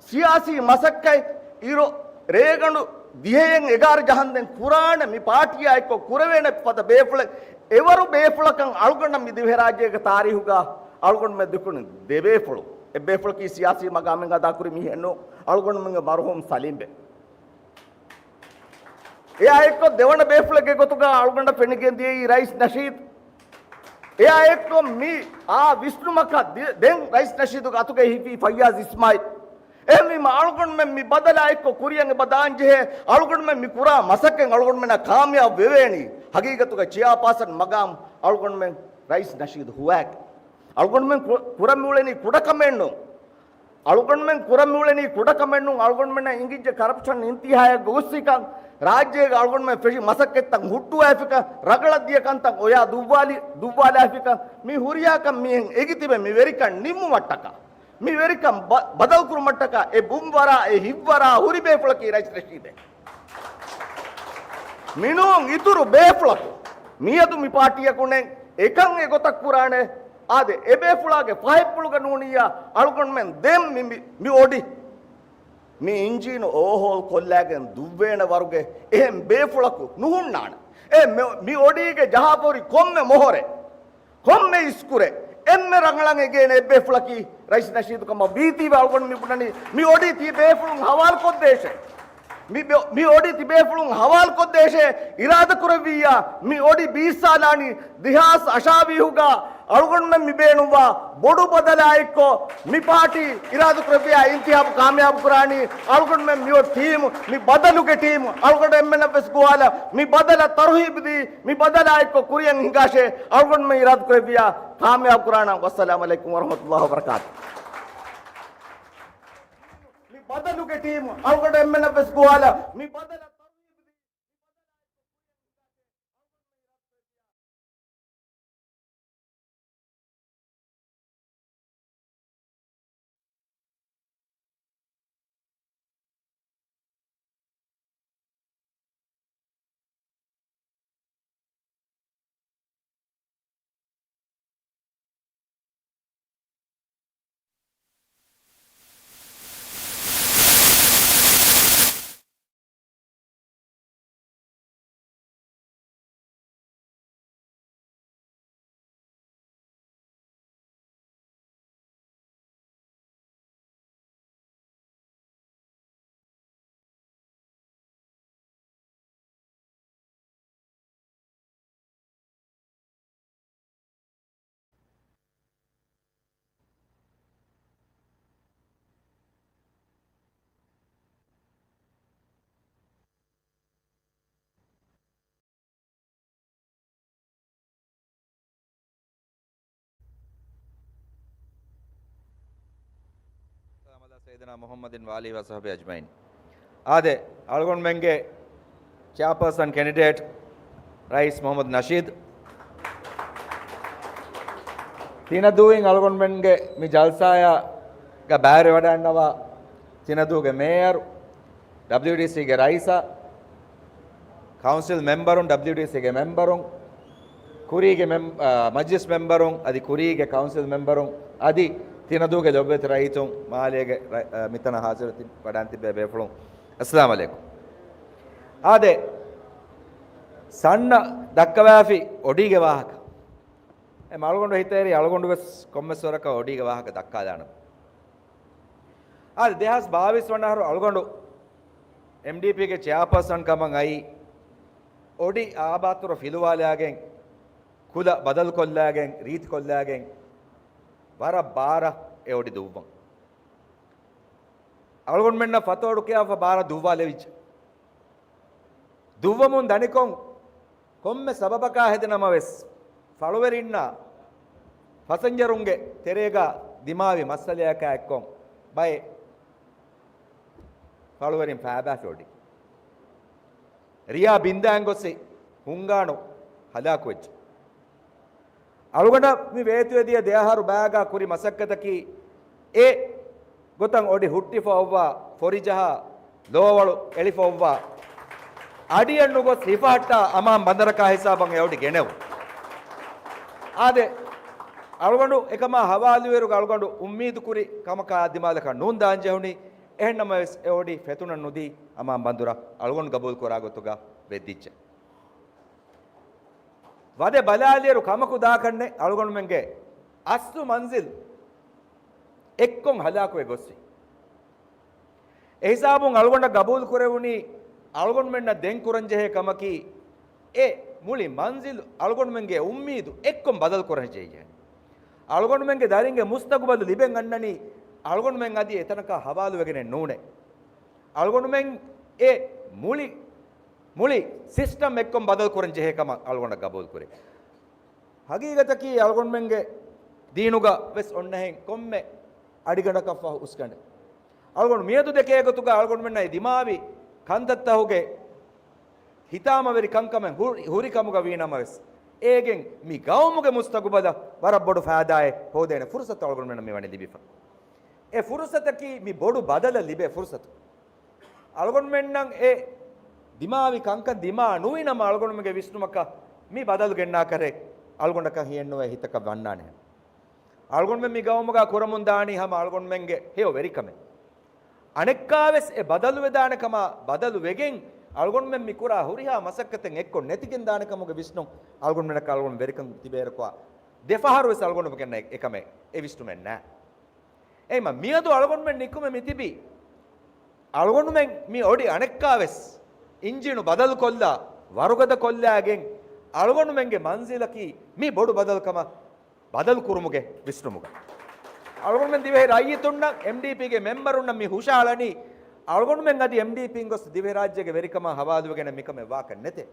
ސިޔާސީ މަސައްކަތް އިރު ރޭގަނޑު ދިހައިން އެގާރަ ޖަހަންދެން ކުރާނެ މި ޕާޓީއާ އެއްކޮށް ކުރެވޭނެ ފަދަ ބޭފުޅެއް، އެވަރު ބޭފުޅަކަށް އަޅުގަނޑަށް މި ދިވެހިރާއްޖޭގެ ތާރީހުގަ އަޅުގަނޑުމެން ދެކުނު ދެ ބޭފުޅު. އެއް ބޭފުޅަކީ ސިޔާސީ މަގާމެއް އަދާކުރި މީހެއް ނޫން، އަޅުގަނޑުމެންގެ މަރުހޫމް ސަލީމްބެ. އެއާ އެއްކޮށް ދެވަނަ ބޭފުޅެއްގެ ގޮތުގަ އަޅުގަނޑަށް ފެނިގެން ދިޔައީ ރައީސް ނަޝީދު. އެއާ އެއްކޮށް މި އާ ވިސްނުމަކަށް ދި-، ދެން ރައީސް ނަޝީދުގެ އަތުގައި ހިފީ ފައްޔާޒް އިސްމާއިލް. އެހެންވީމަ އަޅުގަނޑުމެން މި ބަދަލާ އެއްކޮށް ކުރިއަށް އެބަ ދާންޖެހޭ، އަޅުގަނޑުމެން މި ކުރާ މަސައްކަތް އަޅުގަނޑުމެންނަށް ކާމިޔާބު ވެވޭނީ. ހަގީގަތުގަ ޗެއާޕާސަން މަގާމް އަޅުގަނޑުމެން ރައީސް ނަޝީދު ހުވާގެން. އަޅުގަނޑުމެން ކު-، ކުރަން މިއުޅެނީ ކުޑަކަމެއް ނޫން. އަޅުގަނޑުމެން ކުރަން މިއުޅެނީ ކުޑަކަމެއް ނޫން. އަޅުގަނޑުމެންނަށް އިނގިއްޖެ ކަރަޕްޝަން އިންތިހާއަށް ގޮސްސިކަން، ރާއްޖޭގަ އަޅުގަނޑުމެން ފެށި މަސައްކަތްތައް ހުއްޓުވާފިކަން، ރަގަޅަށް ދިޔަ ކަންތައް އޮޔާ ދުއްވާލި-، ދުއްވާލާފިކަން، މި ހުރިހާ ކަން މިހެން އެގިތިބެ މި ވެރިކަން ނިންމުމަށްޓަކާ، މި ވެރިކަން ބަ-، ބަދަލުކުރުމަށްޓަކާ އެ ބުންވަރާ، އެ ހިތްވަރާ ހުރި ބޭފުޅަކީ ރައީސް ރަޝީދެއް. މިނޫން އިތުރު ބޭފުޅަކު މިއަދު މި ޕާޓީއަކު ނެތް އެކަން އެގޮތަށް ކުރާނެ. އާދެ، އެބޭފުޅާގެ ފަހެއްޕުޅުގަ ނޫނިއްޔާ އަޅުގަނޑުމެން ދެން މި، މި، މި އޮޑި، މި އިންޖީނު އޯހޯލް ކޮށްލާގެން ދުއްވޭނެ ވަރުގެ އެހެން ބޭފުޅަކު ނުހުންނާނެ. އެ މި، މި އޮޑީގެ ޖަހާފަހުރި ކޮންމެ މޮހޮރެއް، ކޮންމެ އިސްކުރެއް، އެންމެ ރަނގަޅަށް އެނގޭނެ އެއްބޭފުޅަކީ ރައީސް ނަޝީދު ކަމަށް ވީތީވެ އަޅުގަނޑު މި ބުނަނީ މި އޮޑީ ތި ބޭފުޅުން ހަވާލުކޮށްދޭށޭ. މި ބެ-، މި އޮޑި ތިބޭފުޅުން ހަވާލުކޮށްދޭށޭ. އިރާދަކުރެއްވިއްޔާ، މި އޮޑި ބީއްސާލާނީ ދެހާސް އަށާވީހުގަ އަޅުގަނޑުމެން މި ބޭނުންވާ ބޮޑު ބަދަލާ އެއްކޮށް، މި ޕާޓީ އިރާދަކުރެއްވިއްޔާ އިންތިހާބު ކާމިޔާބު ކުރާނީ. އަޅުގަނޑުމެން މި އޮޑި ޓީމު، މި ބަދަލުގެ ޓީމު، އަޅުގަނޑު އެންމެނަށްވެސް ގޮވާލަ، މި ބަދަލަށް ތަރުހީބު ދީ، މި ބަދަލާ އެއްކޮށް ކުރިއަށް ހިނގާށޭ. އަޅުގަނޑުމެން އިރާދަކުރެއްވިއްޔާ ކާމިޔާބު ކުރާނަން. ވައްސަލާމު ޢަލައިކުމް ވަރަޙްމަތުﷲ ވަބަރަކާތު. މި ބަދަލުގެ ޓީމު، އަޅުގަނޑު އެންމެނަށްވެސް ގޮވާލަ، މި ބަދަލަށް ސައްޔިދުނާ މުޙައްމަދިން ވާލީހި ވަޞަޙްބިހި އަޖްމަޢީން. އާދެ، އަޅުގަނޑުމެންގެ ޗެއާޕާސަން ކެނޑިޑޭޓް ރައީސް މުޙައްމަދު ނަޝީދު. ތިނަދޫއިން އަޅުގަނޑުމެންގެ މި ޖަލްސާއާގަ ބައިވެރިވަޑައިގަންނަވާ ތިނަދޫގެ މޭޔަރު، ޑަބްލިޔުޑީސީގެ ރައީސާ، ކައުންސިލް މެމްބަރުން، ޑަބްލިޔުޑީސީގެ މެމްބަރުން، ކުރީގެ މެމް-، އާ، މަޖިލިސް މެމްބަރުން، އަދި ކުރީގެ ކައުންސިލް މެމްބަރުން، އަދި ތިނަދޫގެ ލޮބުވެތި ރައްޔިތުން، މާލޭގެ ރަ-، އާ، މިތަނަށް ހާޒިރު ތި-، ވަޑައިން ތިއްބޭ ބޭފުޅުން، އައްސަލާމް ޢަލައިކުމް. އާދެ، ސަންނަ ދައްކަވާފި އޮޑީގެ ވާހަކަ. އެ އަޅުގަނޑު ހިތަށް އެރި އަޅުގަނޑު ވެސް ކޮންމެސް ވަރަކަށް އޮޑީގެ ވާހަކަ ދައްކާލާނަން. އާދެ، ދެހާސް ބާވީސް ވަނަ އަހަރު އަޅުގަނޑު އެމްޑީޕީގެ ޗެއާޕާސަން ކަމަށް އައީ، އޮޑި އާބާތުރަ ފިލުވާލާގެން، ކުލަ ބަދަލުކޮށްލާގެން، ރީތިކޮށްލާގެން، ވަރަށް ބާރަށް އެ އޮޑި ދުއްވަން. އަޅުގަނޑުމެންނަށް ފަތޯޑު ކިޔާފަ ބާރަށް ދުއްވާލެވިއްޖެ. ދުއްވަމުން ދަނިކޮށް، ކޮންމެ ސަބަބަކާ ހެދި ނަމަވެސް، ފަޅުވެރިންނާ ފަސަންޖަރުންގެ ތެރޭގަ ދިމާވި މައްސަލަޔަކާ އެއްކޮށް، ބައެއް ފަޅުވެރިން ފައިބާފި އޮޑި. ރިޔާ ބިންދާން ގޮސް ހުންގާނު ހަލާކުވެއްޖެ. އަޅުގަނޑަށް މި ވޭތުވެދިޔަ ދެއަހަރު ބައިގަ ކުރި މަސައްކަތަކީ، އެ ގޮތަށް އޮޑި ހުއްޓިފަ އޮއްވާ، ފޮރިޖަހާ، ލޯވަޅު އެޅިފަ އޮއްވާ، އަޑިއަށް ނުގޮސް ހިފަހައްޓާ އަމާން ބަނދަރަކާ ހިސާބަށް އެ އޮޑި ގެނެވުން. އާދެ، އަޅުގަނޑު އެކަމާ ހަވާލުވިއިރުގަ އަޅުގަނޑު އުއްމީދު ކުރި ކަމަކާ ދިމާލަކަށް ނޫން ދާން ޖެހުނީ. އެހެންނަމަވެސް، އެ އޮޑި ފެތުނަން ނުދީ އަމާން ބަނދުރަށް އަޅުގަނޑު ގަބޫލު ކުރާ ގޮތުގަ ވެއްދިއްޖެ. ވަދެ ބަލާލިއިރު ކަމަކު ދާކަށްނެއް، އަޅުގަނޑުމެންގެ އަސްލު މަންޒިލް އެއްކޮށް ހަލާކުވެ ގޮސްފި. އެހިސާބުން އަޅުގަނޑަށް ގަބޫލު ކުރެވުނީ، އަޅުގަނޑުމެންނަށް ދެން ކުރަންޖެހޭ ކަމަކީ، އެ މުޅި މަންޒިލް އަޅުގަނޑުމެންގެ އުއްމީދު އެއްކޮށް ބަދަލު ކުރަންޖެހޭ. އަޅުގަނޑުމެންގެ ދަރިންގެ މުސްތަގުބަލު ލިބެން އަންނަނީ، އަޅުގަނޑުމެން އަދި އެތަނަކާ ހަވާލުވެގެނެއް ނޫނޭ. އަޅުގަނޑުމެން އެ މުޅި، މުޅި ސިސްޓަމް އެއްކޮށް ބަދަލު ކުރަން ޖެހޭ ކަމަށް އަޅުގަނޑަށް ގަބޫލު ކުރޭ. ހަގީގަތަކީ އަޅުގަނޑުމެންގެ ދީނުގަ ވެސް އޮންނަހެން ކޮންމެ އަޑިގަނޑަކަށްފަހު އުސްގަނޑެއް. އަޅުގަނޑު މިއަދު ދެކޭ ގޮތުގަ އަޅުގަނޑުމެންނަށް ދިމާވި ކަންތައްތަހުގެ ހިތާމަވެރި ކަންކަމެއް ހު-، ހުރި ކަމުގަ ވީނަމަވެސް، އޭގެން މި ގައުމުގެ މުސްތަގުބަލަށް ވަރަށް ބޮޑު ފައިދާއެއް ހޯދޭނެ ފުރުސަތު އަޅުގަނޑުމެންނަށް މިވަނީ ލިބިފަ. އެ ފުރުސަތަކީ މި ބޮޑު ބަދަލަށް ލިބޭ ފުރުސަތު. އަޅުގަނޑުމެންނަށް އެ ދިމާވި ކަންކަން ދިމާ ނުވި ނަމަ އަޅުގަނޑުމެންގެ ވިސްނުމަކަށް މި ބަދަލު ގެންނާކަށް އަޅުގަނޑަކަށް ހިއެއްނުވޭ ހިތަކަށް ވަންނާނެ. އަޅުގަނޑުމެން މި ގައުމުގަ ކުރަމުން ދާނީ ހަމަ އަޅުގަނޑުމެންގެ ހެޔޮ ވެރިކަމެއް. އަނެއްކާވެސް އެ ބަދަލުވެދާނެ ކަމާ ބަދަލު ވެގެން އަޅުގަނޑުމެން މި ކުރާ ހުރިހާ މަސައްކަތެއް އެއްކޮށް ނެތިގެން ދާނެ ކަމުގެ ވިސްނުން އަޅުގަނޑުމެންނަކަށް އަޅުގަނޑު ވެރިކަން ތިބޭއިރަކު ދެފަހަރު ވެސް އަޅުގަނޑުމެންނަށް އެކަމެއް އެ ވިސްނުމެއް ނާ. އެހެންމަ މިއަދު އަޅުގަނޑުމެން ނިކުމެ މިތިބީ، އަޅުގަނޑުމެން މި އޮޑި އަނެއްކާވެސް އިންޖީނު ބަދަލުކޮށްލާ، ވަރުގަދަ ކޮށްލާގެން، އަޅުގަނޑުމެންގެ މަންޒިލަކީ މި ބޮޑު ބަދަލުކަމަށް ބަދަލު ކުރުމުގެ ވިސްނުމުގަ. އަޅުގަނޑުމެން ދިވެހި ރައްޔިތުންނަށް އެމްޑީޕީގެ މެމްބަރުންނަށް މި ހުށަހަޅަނީ، އަޅުގަނޑުމެން އަދި އެމްޑީޕީން ގޮސް ދިވެހިރާއްޖޭގެ ވެރިކަމާ ހަވާލުވެގެން މިކަމެއް ވާކަށް ނެތޭ.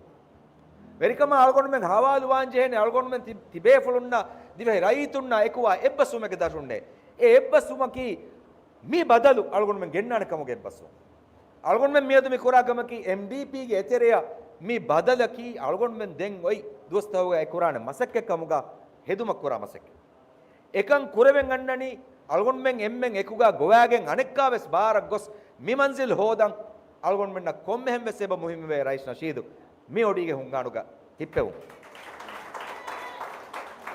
ވެރިކަމާ އަޅުގަނޑުމެން ހަވާލުވާން ޖެހޭނެ އަޅުގަނޑުމެން ތި-، ތިބޭފުޅުންނާ ދިވެހި ރައްޔިތުންނާ އެކުވާ އެއްބަސްވުމެއްގެ ދަށުންނޭ. އެ އެއްބަސްވުމަކީ މި ބަދަލު އަޅުގަނޑުމެން ގެންނާނެ ކަމުގެ އެއްބަސްވުން. އަޅުގަނޑުމެން މިއަދު މި ކުރާ ކަމަކީ އެމްޑީޕީގެ އެތެރެއަށް މި ބަދަލަކީ އަޅުގަނޑުމެން ދެން އޮތް ދުވަސްތަކުގައި ކުރާނެ މަސައްކަތް ކަމުގަ ހެދުމަށް ކުރާ މަސައްކަތް. އެކަން ކުރެވެން އަންނަނީ އަޅުގަނޑުމެން އެންމެން އެކުގަ ގޮވާގެން އަނެއްކާވެސް ބާރަށް ގޮސް މި މަންޒިލް ހޯދަން އަޅުގަނޑުމެންނަށް ކޮންމެހެން ވެސް އެބަ މުހިއްމުވޭ ރައީސް ނަޝީދު މި އޮޑީގެ ހުންގާނުގަ ތިއްބެވުން.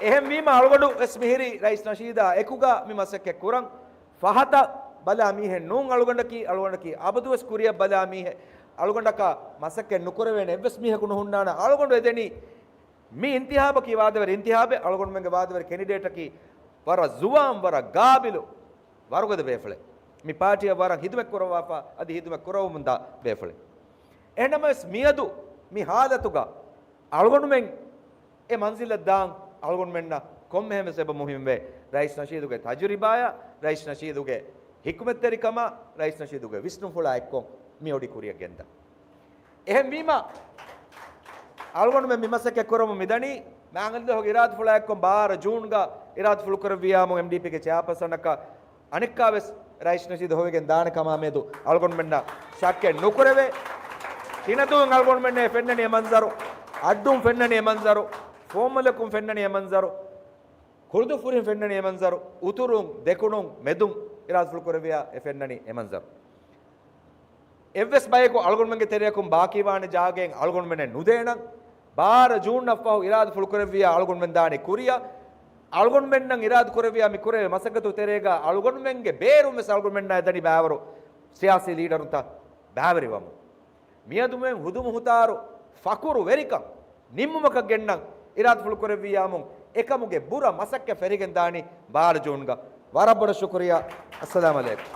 އެހެންވީމަ އަޅުގަނޑު ވެސް މިހިރީ ރައީސް ނަޝީދާ އެކުގަ މި މަސައްކަތް ކުރަން. ފަހަތަށް ބަލާ މީހެއް ނޫން އަޅުގަނޑަކީ، އަޅުގަނޑަކީ އަބަދުވެސް ކުރިއަށް ބަލާ މީހެއް. އަޅުގަނޑަކަށް މަސައްކަތް ނުކުރެވޭނެ އެއްވެސް މީހަކު ނުހުންނާނެ. އަޅުގަނޑު އެދެނީ މި އިންތިހާބަކީ ވާދަވެރި އިންތިހާބެއް، އަޅުގަނޑުމެންގެ ވާދަވެރި ކެނޑިޑޭޓަކީ ވަރަށް ޒުވާން، ވަރަށް ގާބިލު، ވަރުގަދަ ބޭފުޅެއް. މި ޕާޓީއަށް ވަރަށް ހިދުމަތް ކުރައްވާފަ، އަދި ހިދުމަތް ކުރައްވަމުންދާ ބޭފުޅެއް. އެހެންނަމަވެސް މިއަދު މި ހާލަތުގަ އަޅުގަނޑުމެން އެ މަންޒިލަށް ދާން އަޅުގަނޑުމެންނަށް ކޮންމެހެން ވެސް އެބަ މުހިންމުވޭ. ރައީސް ނަޝީދުގެ ތަޖުރިބާއާ، ރައީސް ނަޝީދުގެ ހިކުމަތްތެރިކަމާ، ރައީސް ނަޝީދުގެ ވިސްނުންފުޅާ އެއްކޮށް މި އޮޑި ކުރިއަށް ގެންދަން. އެހެންވީމަ، އަޅުގަނޑުމެން މި މަސައްކަތް ކުރަމުން މިދަނީ، މާތް އަލްލާހުގެ އިރާދަފުޅާ އެއްކޮށް ބާރަ ޖޫންގަ އިރާދަފުޅު ކުރެއްވިޔާމު އެމްޑީޕީގެ ޗެއާޕާސަނަކަށް އަނެއްކާވެސް ރައީސް ނަޝީދު ހޮވިގެން ދާނެ ކަމާ މެދު އަޅުގަނޑުމެންނަށް ޝައްކެއް ނުކުރެވޭ. ތިނަދޫން އަޅުގަނޑުމެންނަށް ފެންނަނީ އެ މަންޒަރު، އައްޑޫން ފެންނަނީ އެ މަންޒަރު، ފޯމުލަކުން ފެންނަނީ އެ މަންޒަރު، ކުޅުދުއްފުރިން ފެންނަނީ އެ މަންޒަރު، އުތުރުން، ދެކުނުން، މެދުން އިރާދަފުޅު ކުރެއްވިޔާ އެ ފެންނަނީ އެ މަންޒަރު. އެއްވެސް ބަޔަކު އަޅުގަނޑުމެންގެ ތެރެއަކުން ބާކީވާނެ ޖާގައެއް އަޅުގަނޑުމެންނަށް ނުދޭނަން. ބާރަ ޖޫންއަށްފަހު އިރާދަފުޅު ކުރެއްވިޔާ އަޅުގަނޑުމެން ދާނީ ކުރިއަށް. އަޅުގަނޑުމެންނަށް އިރާދަ ކުރެއްވިޔާ މި ކުރެވޭ މަސައްކަތު ތެރޭގަ އަޅުގަނޑުމެންގެ ބޭރުން ވެސް އަޅުގަނޑުމެންނާ ދަނީ ބައިވަރު ސިޔާސީ ލީޑަރުންތައް ބައިވެރިވަމުން. މިއަދު މި ހުދުމުހުތާރު ފަޚުރު ވެރިކަން ނިންމުމަކަށް ގެންނަން އިރާދަފުޅު ކުރެއްވިއްޔާމުން އެކަމުގެ ބުރަ މަސައްކަތް ފެށިގެން ދާނީ ބާރަ ޖޫންގަ. ވަރަށް ބޮޑަށް ޝުކުރިއްޔާ. އައްސަލާމް އަލައިކުމް.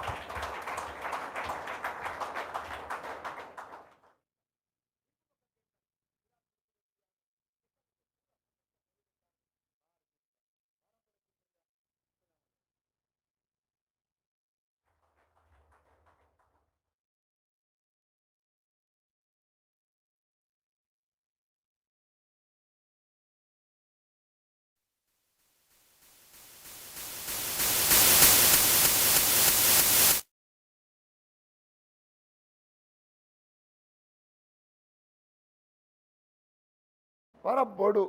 ވަރަށް ބޮޑު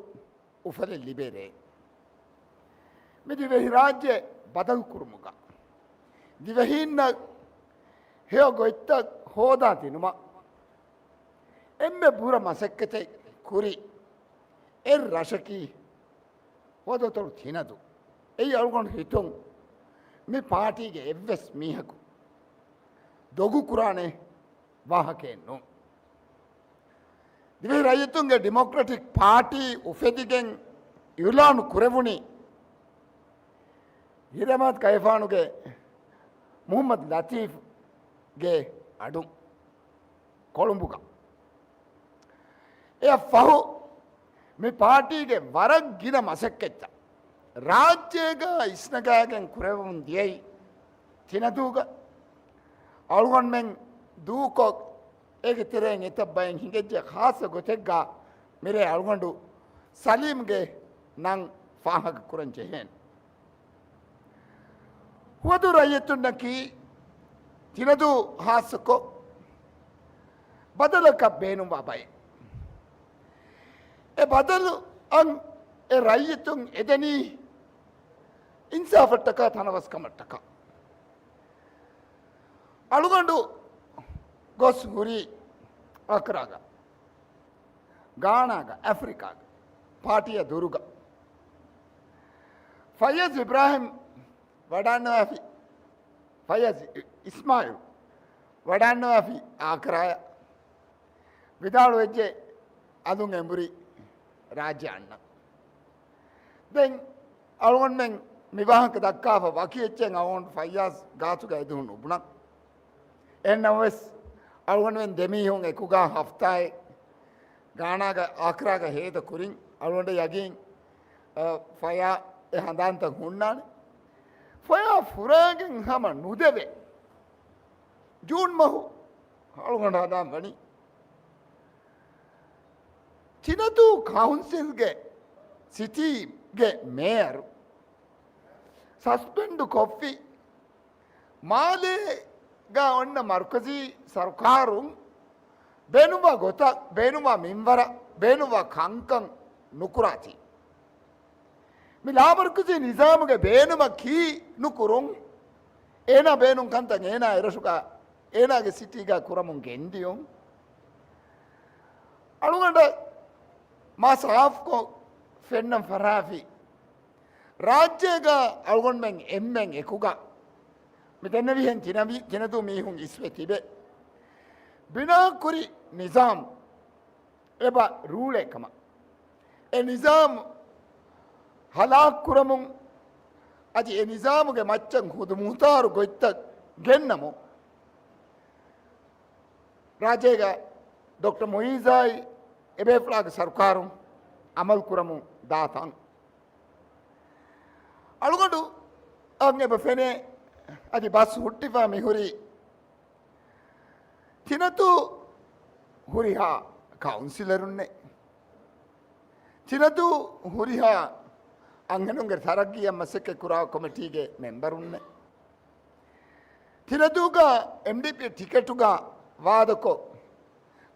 އުފަލެއް ލިބޭ ރެއެއް. މި ދިވެހިރާއްޖެ ބަދަލުކުރުމުގަ، ދިވެހީންނަށް ހެޔޮ ގޮތްތައް ހޯދާ ދިނުމަށް އެންމެ ބުރަ މަސައްކަތެއް ކުރި އެއް ރަށަކީ ހުވަދުއަތޮޅު ތިނަދޫ. އެއީ އަޅުގަނޑު ހިތުން މި ޕާޓީގެ އެއްވެސް މީހަކު ދޮގު ކުރާނެ ވާހަކައެއް ނޫން. ދިވެހި ރައްޔިތުންގެ ޑިމޮކްރެޓިކް ޕާޓީ އުފެދިގެން އިއުލާނު ކުރެވުނީ ހިރަމަތް ކައިފާނުގެ މުޙައްމަދު ލަތީފްގެ އަޑުން ކޮޅުނބުގަ. އެއަށް ފަހު މި ޕާޓީގެ ވަރަށް ގިނަ މަސައްކަތްތައް ރާއްޖޭގަ އިސްނަގާގެން ކުރެވެމުން ދިޔައީ ތިނަދޫގަ. އަޅުގަނޑުމެން ދޫކޮށް، އޭގެ ތެރެއިން އެތައް ބައެއް ހިނގައްޖެ ޚާއްޞަ ގޮތެއްގަ މިރޭ އަޅުގަނޑު ސަލީމްގެ ނަން ފާހަގަ ކުރަން ޖެހޭނެ. ހުވަދޫ ރައްޔިތުންނަކީ ތިނަދޫ ހާއްސަކޮށް ބަދަލަކަށް ބޭނުންވާ ބައެއް. އެ ބަދަލު އަށް އެ ރައްޔިތުން އެދެނީ އިންސާފަށްޓަކާ ތަނަވަސްކަމަށްޓަކާ. އަޅުގަނޑު ގޮސް ހުރީ އަކްރާގަ، ގާނާގަ، އަފްރިކާގަ، ޕާޓީއަށް ދުރުގަ. ފައްޔާޒް އިބްރާހިމް ވަޑާންނަވާފި، ފައްޔާޒް އި-، އިސްމާއިލް ވަޑާންނަވާފި އާކްރާޔަށް. ވިދާޅުވެއްޖެ އަލުން އެނބުރި ރާއްޖެ އަންނަ. ދެން އަޅުގަނޑުމެން މި ވާހަކަ ދައްކާފަ ވަކި އެއްޗެއް އަޅުގަނޑު ފައްޔާޒް ގާތުގަ އެދުން ނުބުނަން. އެހެންނަމަވެސް، އަޅުގަނޑުމެން ދެމީހުން އެކުގަ ހަފްތާއެއް ގާނާގަ އާކްރާގަ ހޭދަ ކުރިން އަޅުގަނޑަށް ޔަގީން، އަ، ފަޔާ އެ ހަނދާންތައް ހުންނާނެ. ފަޔާ ފުރާގެން ހަމަ ނުދެވޭ. ޖޫން މަހު އަޅުގަނޑު ހަނދާން ވަނީ ތިނަދޫ ކައުންސިލްގެ ސިޓީގެ މޭޔަރު ސަސްޕެންޑު ކޮށްފި، މާލޭގަ އޮންނަ މަރުކަޒީ ސަރުކާރުން ބޭނުންވާ ގޮތަށް، ބޭނުންވާ މިންވަރަށް، ބޭނުންވާ ކަންކަން ނުކުރާތީ. މި ލާމަރުކަޒީ ނިޒާމުގެ ބޭނުމަކީ ނުކުރުން. އޭނާ ބޭނުން ކަންތައް އޭނާ އެރަށުގަ، އޭނާގެ ސިޓީގަ ކުރަމުން ގެންދިޔުން. އަޅުގަނޑަށް މާ ސާފްކޮށް ފެންނަން ފަށާފި، ރާއްޖޭގަ އަޅުގަނޑުމެން އެންމެން އެކުގަ މި ދެންނެވިހެން ތިނަވި-، ތިނަދޫ މީހުން އިސްވެ ތިބެ، ބިނާކުރި ނިޒާމް އެބަ ރޫޅޭ ކަމަށް، އެ ނިޒާމް ހަލާކު ކުރަމުން، އަދި އެ ނިޒާމުގެ މައްޗަށް ހުދުމުހުތާރު ގޮތްތައް ގެންނަމުން، ރާއްޖޭގަ ޑޮކްޓަރ މުއިއްޒާއި އެބޭފުޅާގެ ސަރުކާރުން އަމަލު ކުރަމުން ދާ ތަން. އަޅުގަނޑު އަށް އެބަ ފެނޭ، އަދި ބަސް ހުއްޓިފަ މިހުރީ ތިނަދޫ ހުރިހާ ކައުންސިލަރުންނެއް، ތިނަދޫ ހުރިހާ އަންހެނުންގެ ތަރައްގީއަށް މަސައްކަތް ކުރާ ކޮމިޓީގެ މެމްބަރުންނެއް، ތިނަދޫގަ އެމްޑީޕީ ޓިކެޓުގަ ވާދަކޮށް،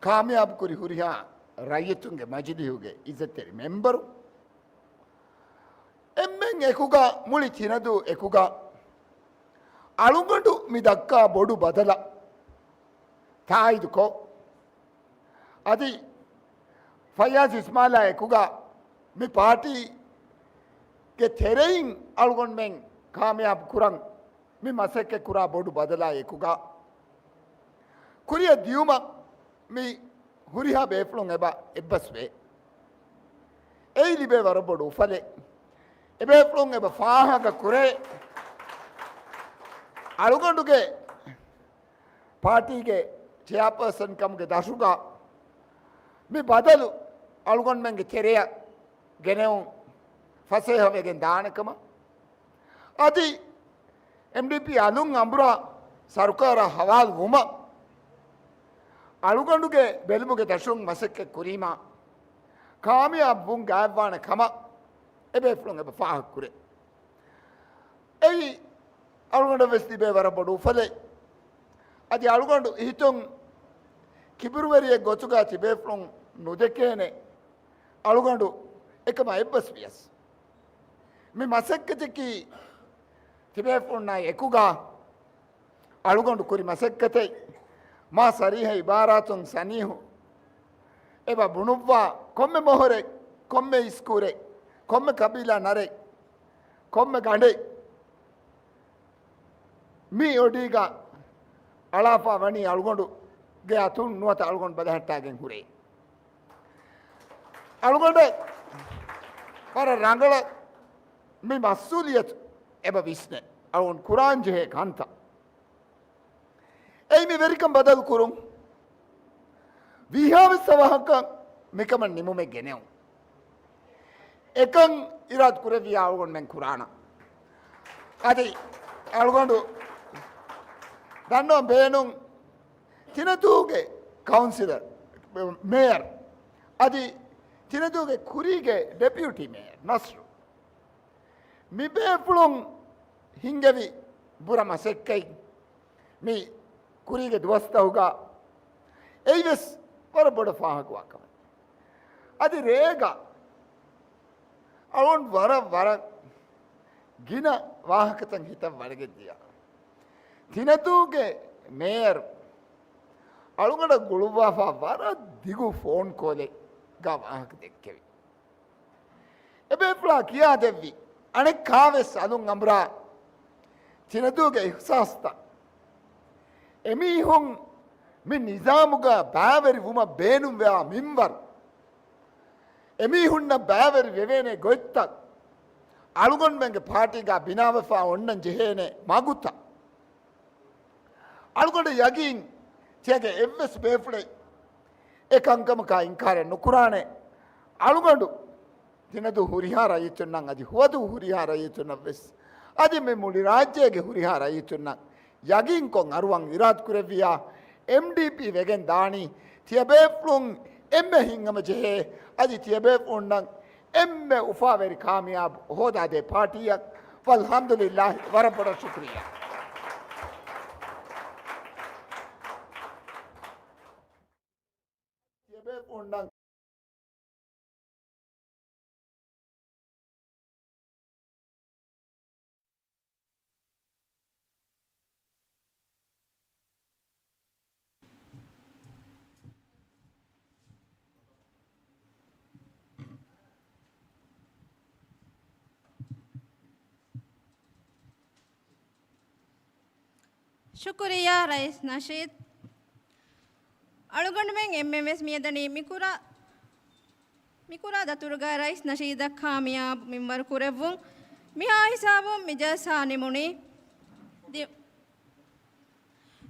ކާމިޔާބު ކުރި ހުރިހާ ރައްޔިތުންގެ މަޖިލީހުގެ އިއްޒަތްތެރި މެމްބަރު، އެންމެން އެކުގަ، މުޅި ތިނަދޫ އެކުގަ، އަޅުގަނޑު މި ދައްކާ ބޮޑު ބަދަލަށް ތާއީދުކޮށް، އަދި ފައްޔާޒް އިސްމާއިލާ އެކުގަ މި ޕާޓީގެ ތެރެއިން އަޅުގަނޑުމެން ކާމިޔާބު ކުރަން މި މަސައްކަތް ކުރާ ބޮޑު ބަދަލާ އެކުގަ، ކުރިއަށް ދިޔުމަށް މި ހުރިހާ ބޭފުޅުން އެބަ އެއްބަސްވޭ. އެއީ ލިބޭ ވަރަށް ބޮޑު އުފަލެއް. އެބޭފުޅުން އެބަ ފާހަގަ ކުރޭ. އަޅުގަނޑުގެ ޕާޓީގެ ޗެއާޕާސަން ކަމުގެ ދަށުގަ މި ބަދަލު އަޅުގަނޑުމެންގެ ތެރެއަށް ގެނެވުން ފަސޭހަވެގެން ދާނެ ކަމަށް، އަދި އެމްޑީޕީ އަލުން އަނބުރާ ސަރުކާރާ ހަވާލު ވުމަށް އަޅުގަނޑުގެ ބެލުމުގެ ދަށުން މަސައްކަތް ކުރީމާ ކާމިޔާބު ވުން ގާތްވާނެ ކަމަށް އެބޭފުޅުން އެބަ ފާހަގަކުރޭ. އެއީ އަޅުގަނޑަށް ވެސް ލިބޭ ވަރަށް ބޮޑު އުފަލެއް. އަދި އަޅުގަނޑު ހިތުން ކިބުރުވެރިއެއް ގޮތުގަ ތިބޭފުޅުން ނުދެކޭނެ އަޅުގަނޑު އެކަމަށް އެއްބަސްވިޔަސް، މި މަސައްކަތަކީ ތިބޭފުޅުންނާއި އެކުގަ އަޅުގަނޑު ކުރި މަސައްކަތެއް. މާ ސަރީހަ އިބާރާތުން ސަނީހު އެބަ ބުނުއްވާ، ކޮންމެ މޮހޮރެއް، ކޮންމެ އިސްކޫރެއް، ކޮންމެ ކަބީލާ ނަރެއް، ކޮންމެ ގަނޑެއް މި އޮޑީގަ އަޅާފާ ވަނީ އަޅުގަނޑުގެ އަތުން ނުވަތަ އަޅުގަނޑު ބަލަހައްޓާގެން ހުރޭ. އަޅުގަނޑަށް ވަރަށް ރަނގަޅަށް މި މަސްއޫލިއްޔަތު އެބަ ވިސްނެ އަޅުގަނޑު ކުރާން ޖެހޭ ކަންތައް. އެއީ މި ވެރިކަން ބަދަލު ކުރުން. ވީހާވެސް އަވަހަކަށް މިކަމަށް ނިމުމެއް ގެނެވުން. އެކަން އިރާދަ ކުރެއްވިޔާ އަޅުގަނޑުމެން ކުރާނަން. އަދި އަޅުގަނޑު ދަންނަވަން ބޭނުން ތިނަދޫގެ ކައުންސިލަރ، މޭޔަރ، އަދި ތިނަދޫގެ ކުރީގެ ޑެޕިއުޓީ މޭޔަރ ނަސްރު. މި ބޭފުޅުން ހިންގެވި ބުރަ މަސައްކަތް މި ކުރީގެ ދުވަސްތަހުގަ އެއީވެސް ވަރަށް ބޮޑަށް ފާހަގަވާ ކަމެއް. އަދި ރޭގަ އަޅުން ވަރަށް ވަރަށް ގިނަ ވާހަކަތައް ހިތަށް ވަޑަގެއްދިޔަ. ތިނަދޫގެ މޭޔަރު އަޅުގަނޑަށް ގުޅުއްވާފާ ވަރަށް ދިގު ފޯން ކޯލެއްގަ ވާހަކަ ދެއްކެވި. އެބޭފުޅާ ކިޔާދެއްވި އަނެއްކާވެސް އަލުން އަނބުރާ ތިނަދޫގެ އިހްސާސްތައް، އެމީހުން މި ނިޒާމުގަ ބައިވެރި ވުމަށް ބޭނުންވާ މިންވަރު، އެމީހުންނަށް ބައިވެރި ވެވޭނެ ގޮތްތައް، އަޅުގަނޑުމެންގެ ޕާޓީގަ ބިނާވެފާ އޮންނަން ޖެހޭނެ މަގުތައް، އަޅުގަނޑަށް ޔަގީން ތިޔަގެ އެއްވެސް ބޭފުޅެއް އެ ކަންކަމަކާ އިންކާރެއް ނުކުރާނެ. އަޅުގަނޑު ތިނަދޫ ހުރިހާ ރައްޔިތުންނަށް އަދި ހުވަދޫ ހުރިހާ ރައްޔިތުންނަށް ވެސް އަދި މި މުޅި ރާއްޖޭގެ ހުރިހާ ރައްޔިތުންނަށް ޔަގީންކޮށް އަރުވަން އިރާދަ ކުރެއްވިޔާ، އެމްޑީޕީ ވެގެން ދާނީ ތިޔަބޭފުޅުން އެންމެ ހިތްހަމަޖެހޭ އަދި ތިޔަބޭފުޅުންނަށް އެންމެ އުފާވެރި ކާމިޔާބު ހޯދާދޭ ޕާޓީއަށް. ވަލްޙަމްދުލިއްލާހި، ވަރަށް ބޮޑަށް ޝުކުރިއްޔާ. ތިޔަބޭފުޅުންނަށް ޝުކުރިއްޔާ ރައީސް ނަޝީދު. އަޅުގަނޑުމެން އެންމެންވެސް މިއަދަނީ މިކުރާ، މިކުރާ ދަތުރުގަ ރައީސް ނަޝީދަށް ކާމިޔާބު މިންވަރު ކުރެއްވުން. މިހާ ހިސާބުން މި ޖަލްސާ ނިމުނީ. ދި-،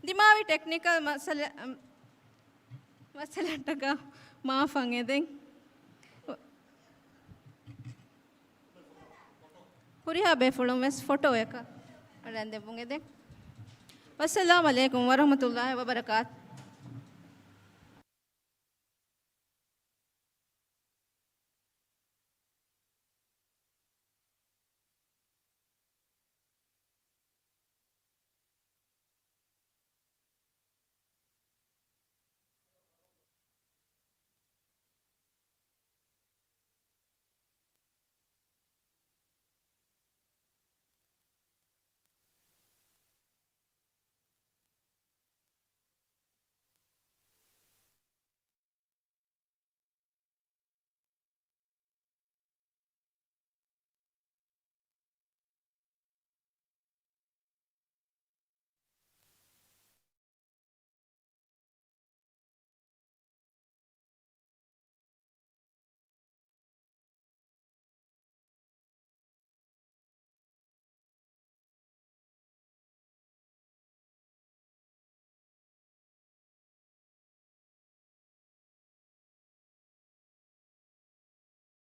ދިމާވި ޓެކްނިކަލް މައްސަލަ-، މައްސަލައަށްޓަކާ މާފަށް އެދެން. ހުރިހާ ބޭފުޅުން ވެސް ފޮޓޯއަކަށް އަޅަން ދެއްވުން އެދެން. ވައްސަލާމް އަލައިކުމް ވަރަޙްމަތުﷲ ވަބަރަކާތު.